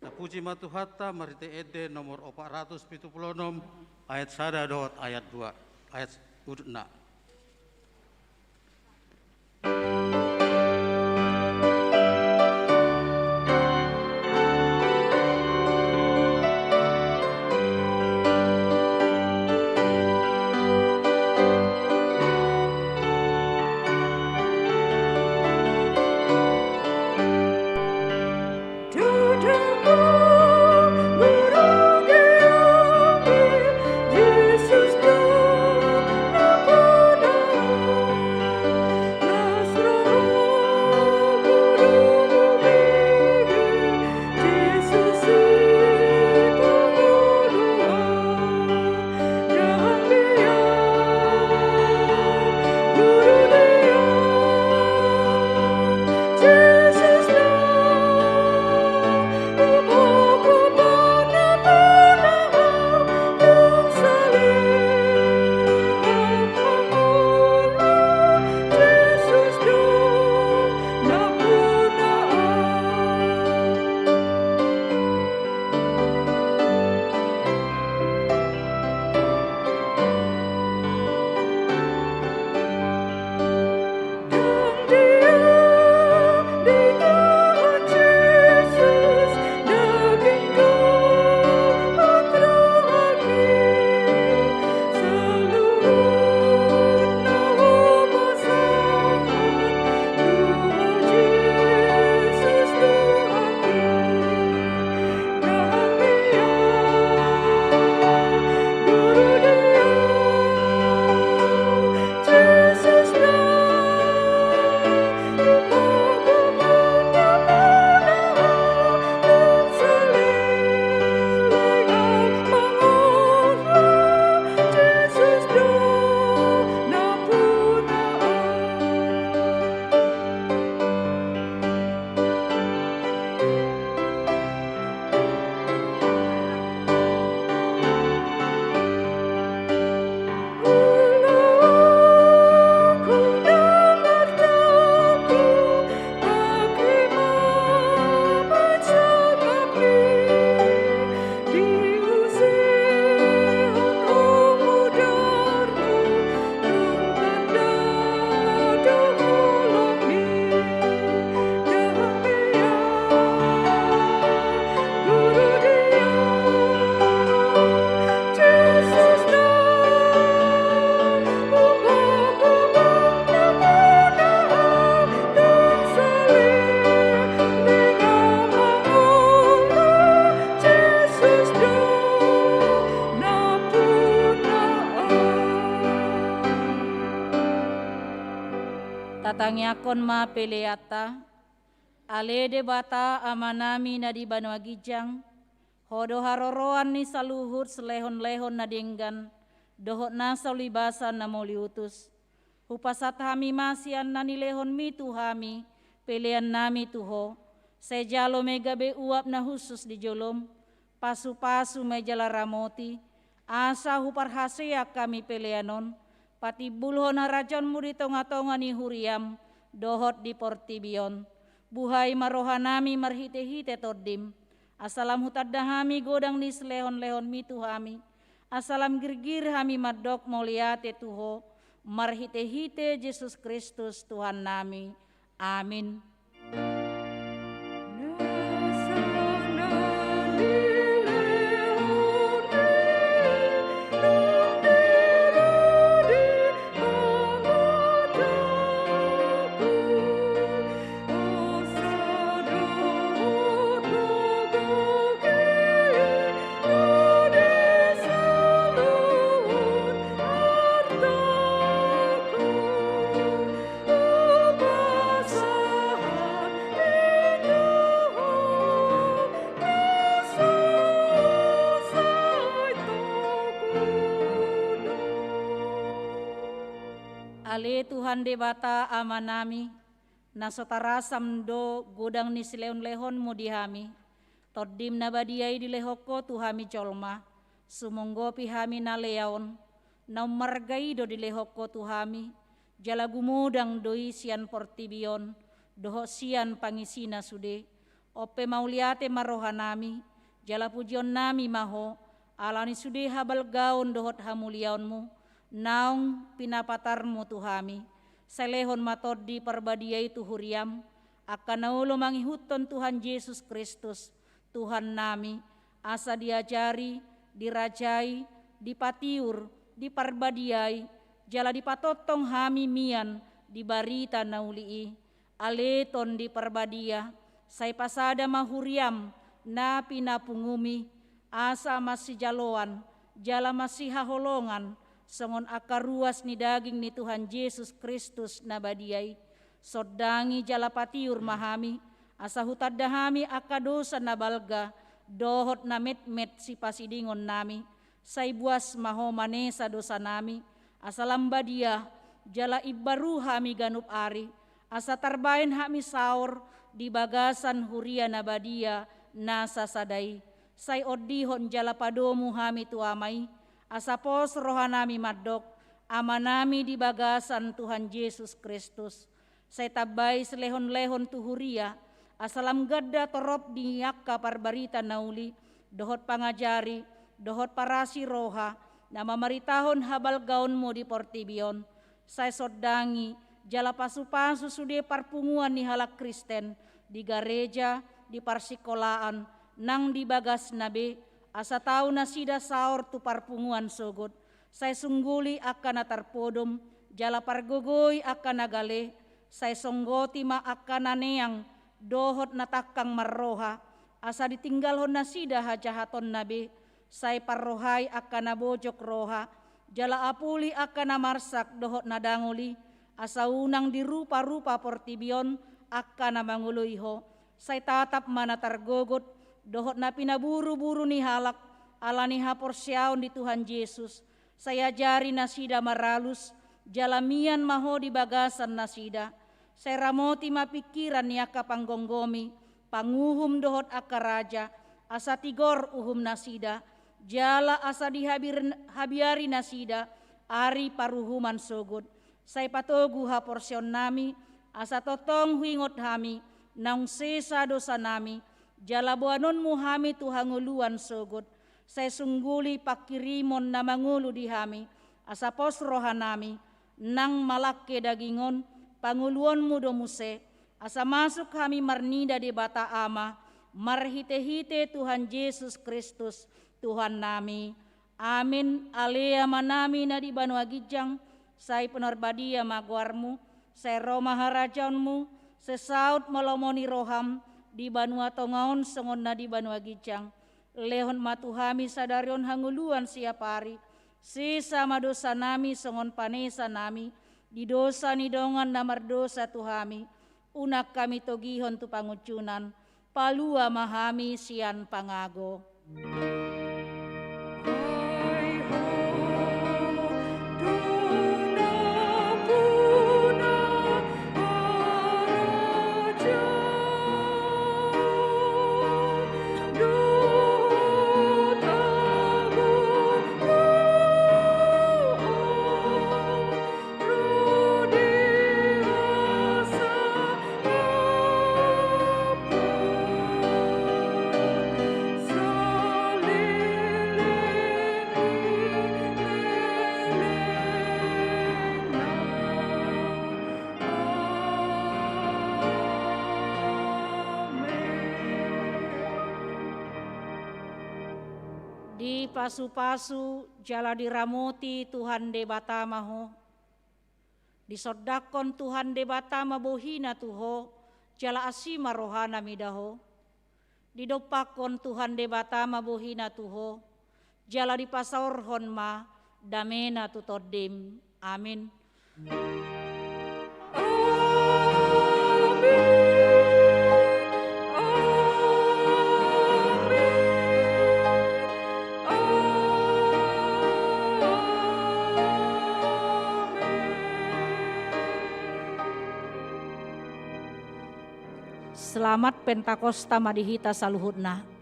Tapuji ma Tuhanta marhite ende nomor opat ratus pitu pulu onom, ayat sada dohot ayat dua, ayat udutna. Tatangiangkon ma peleanta. Ale Debata Amanami na di banua ginjang, Ho do haroroan ni saluhut silehon-lehon na denggan dohot nasa ulibasan na mauliutus. Hupasahat hami ma sian na nilehonMi tu hami peleannami tu Ho, sai jalo ma i gabe uap na hushus di joloM, pasu-pasu ma i jala ramoti, asa huparhaseang hami pelean on patimbulhon harajaonMu di tonga-tonga ni huriaM dohot di portibi on. Buhai ma rohanami marhite-hite TondiM, asa lam hutanda hami godang ni silehon-lehonMi tu hami, asa lam girgir hami mandok mauliate tu Ho, marhite-hite Jesus Kristus Tuhannami. Amin. Ale Tuhan Debata Amanami, na so tarasam do godang ni silehonlehonmu di hami, Tondim na badia i dilehon Ho tu hami jolma, sumonggopi hami na lea on, na ummarga i do dilehon Ho tu hami, jala gumodang do i sian portibi on, dohot sian pangisina sude. On pe mauliate ma rohanami, jala pujionnami ma Ho, ala ni sude habalgaon dohot hamuliaonmu, naung pinapatarmu tu hami. Sai lehon ma Tondi Parbadia i tu huriam, angka na olo mangihuthon Tuhan Jesus Kristus, Tuhannami, asa diajari, dirajai, dipatiur, diparbadiai, jala dipatongtong hami mian di barita na uli i. Ale Tondi Parbadia, sai pasada ma huriam na pinapungum i, asa masijaloan, jala masihaholongan, songon angka ruas ni daging ni Tuhan Jesus Kristus na badia i. Sondangi jala patiur ma hami, asa hutanda hami angka dosa na balga, dohot na metmet sipasidingonnami. Sai buas ma Ho manesa dosanami, asa lam badia, jala imbaru hami ganup ari, asa tarbahen hami saor di bagasan huria na badia na sasada i. Sai ondihon jala padomu hami tu Ama i, asa pos rohanami mandok, Amanami di bagasan Tuhan Jesus Kristus. Sai tambai silehonlehon tu huria, asa lam ganda torop di angka parbarita na uli, dohot pangajari, dohot parasi roha, na mamaritahon habalgaonmu di portibi on. Sai sondangi, jala pasupasu sude parpunguan ni halak Kristen, di gareja, di parsikolaan, nang di bagasna be, asa tau nasida saor tu parpunguan sogot. Sai sungguli angka na tarpodom, jala pargogoi angka na gale, sai songgoti ma angka na neang, dohot na tangkang marroha, asa ditinggalhon nasida hajahatonna be, sai parrohai angka na bojok roha, jala apuli angka na marsak dohot na dangol i, asa unang diruparupa portibi on angka na mangoloi Ho, sai tatap ma na targogot, dohot na pinaburuburu ni halak, ala ni haporseaon di Tuhan Jesus, sai ajari nasida maralus, jala mian ma Ho di bagasan nasida, sai ramoti ma pingkiran ni angka panggomgomi, panguhum dohot angka raja, asa tigor uhum nasida, jala asa dihabiari nasida, ari paruhuman sogot, sai patogu haporseaonnami, asa tongtong huingot hami, naung sesa dosanami, jala boanonmu hami tu hangoluan sogot, sai sungguli pangkirimon na mangolu di hami, asa pos rohanami, nang malangke daging on, pangoluonmu do muse, asa masuk hami marnida Debata Ama, marhitehite Tuhan Jesus Kristus, Tuhannami. Amin. Ale Amanami na di banua ginjang, sai pinarbadia ma goarmu, sai ro ma harajaonmu, sai saut ma lomo ni roham, di banua tonga on songon na di banua ginjang. Lehon ma tu hami sadari on hangoluan siapari, sesa ma dosanami songon panesanami di dosa ni dongan na mardosa tu hami, unang hami togihon tu pangunjunan, palua ma hami sian pangago. Dipasupasu jala diramoti Tuhan Debata ma ho. Disondangkon Tuhan Debata ma bohina tu ho, jala asi ma rohana mida ho. Didompakkon Tuhan Debata ma bohina tu ho, jala dipasaorhon ma damena tu tondim. Amin. Amin. Amin. Amin. Selamat Pentakosta ma di hita saluhutna.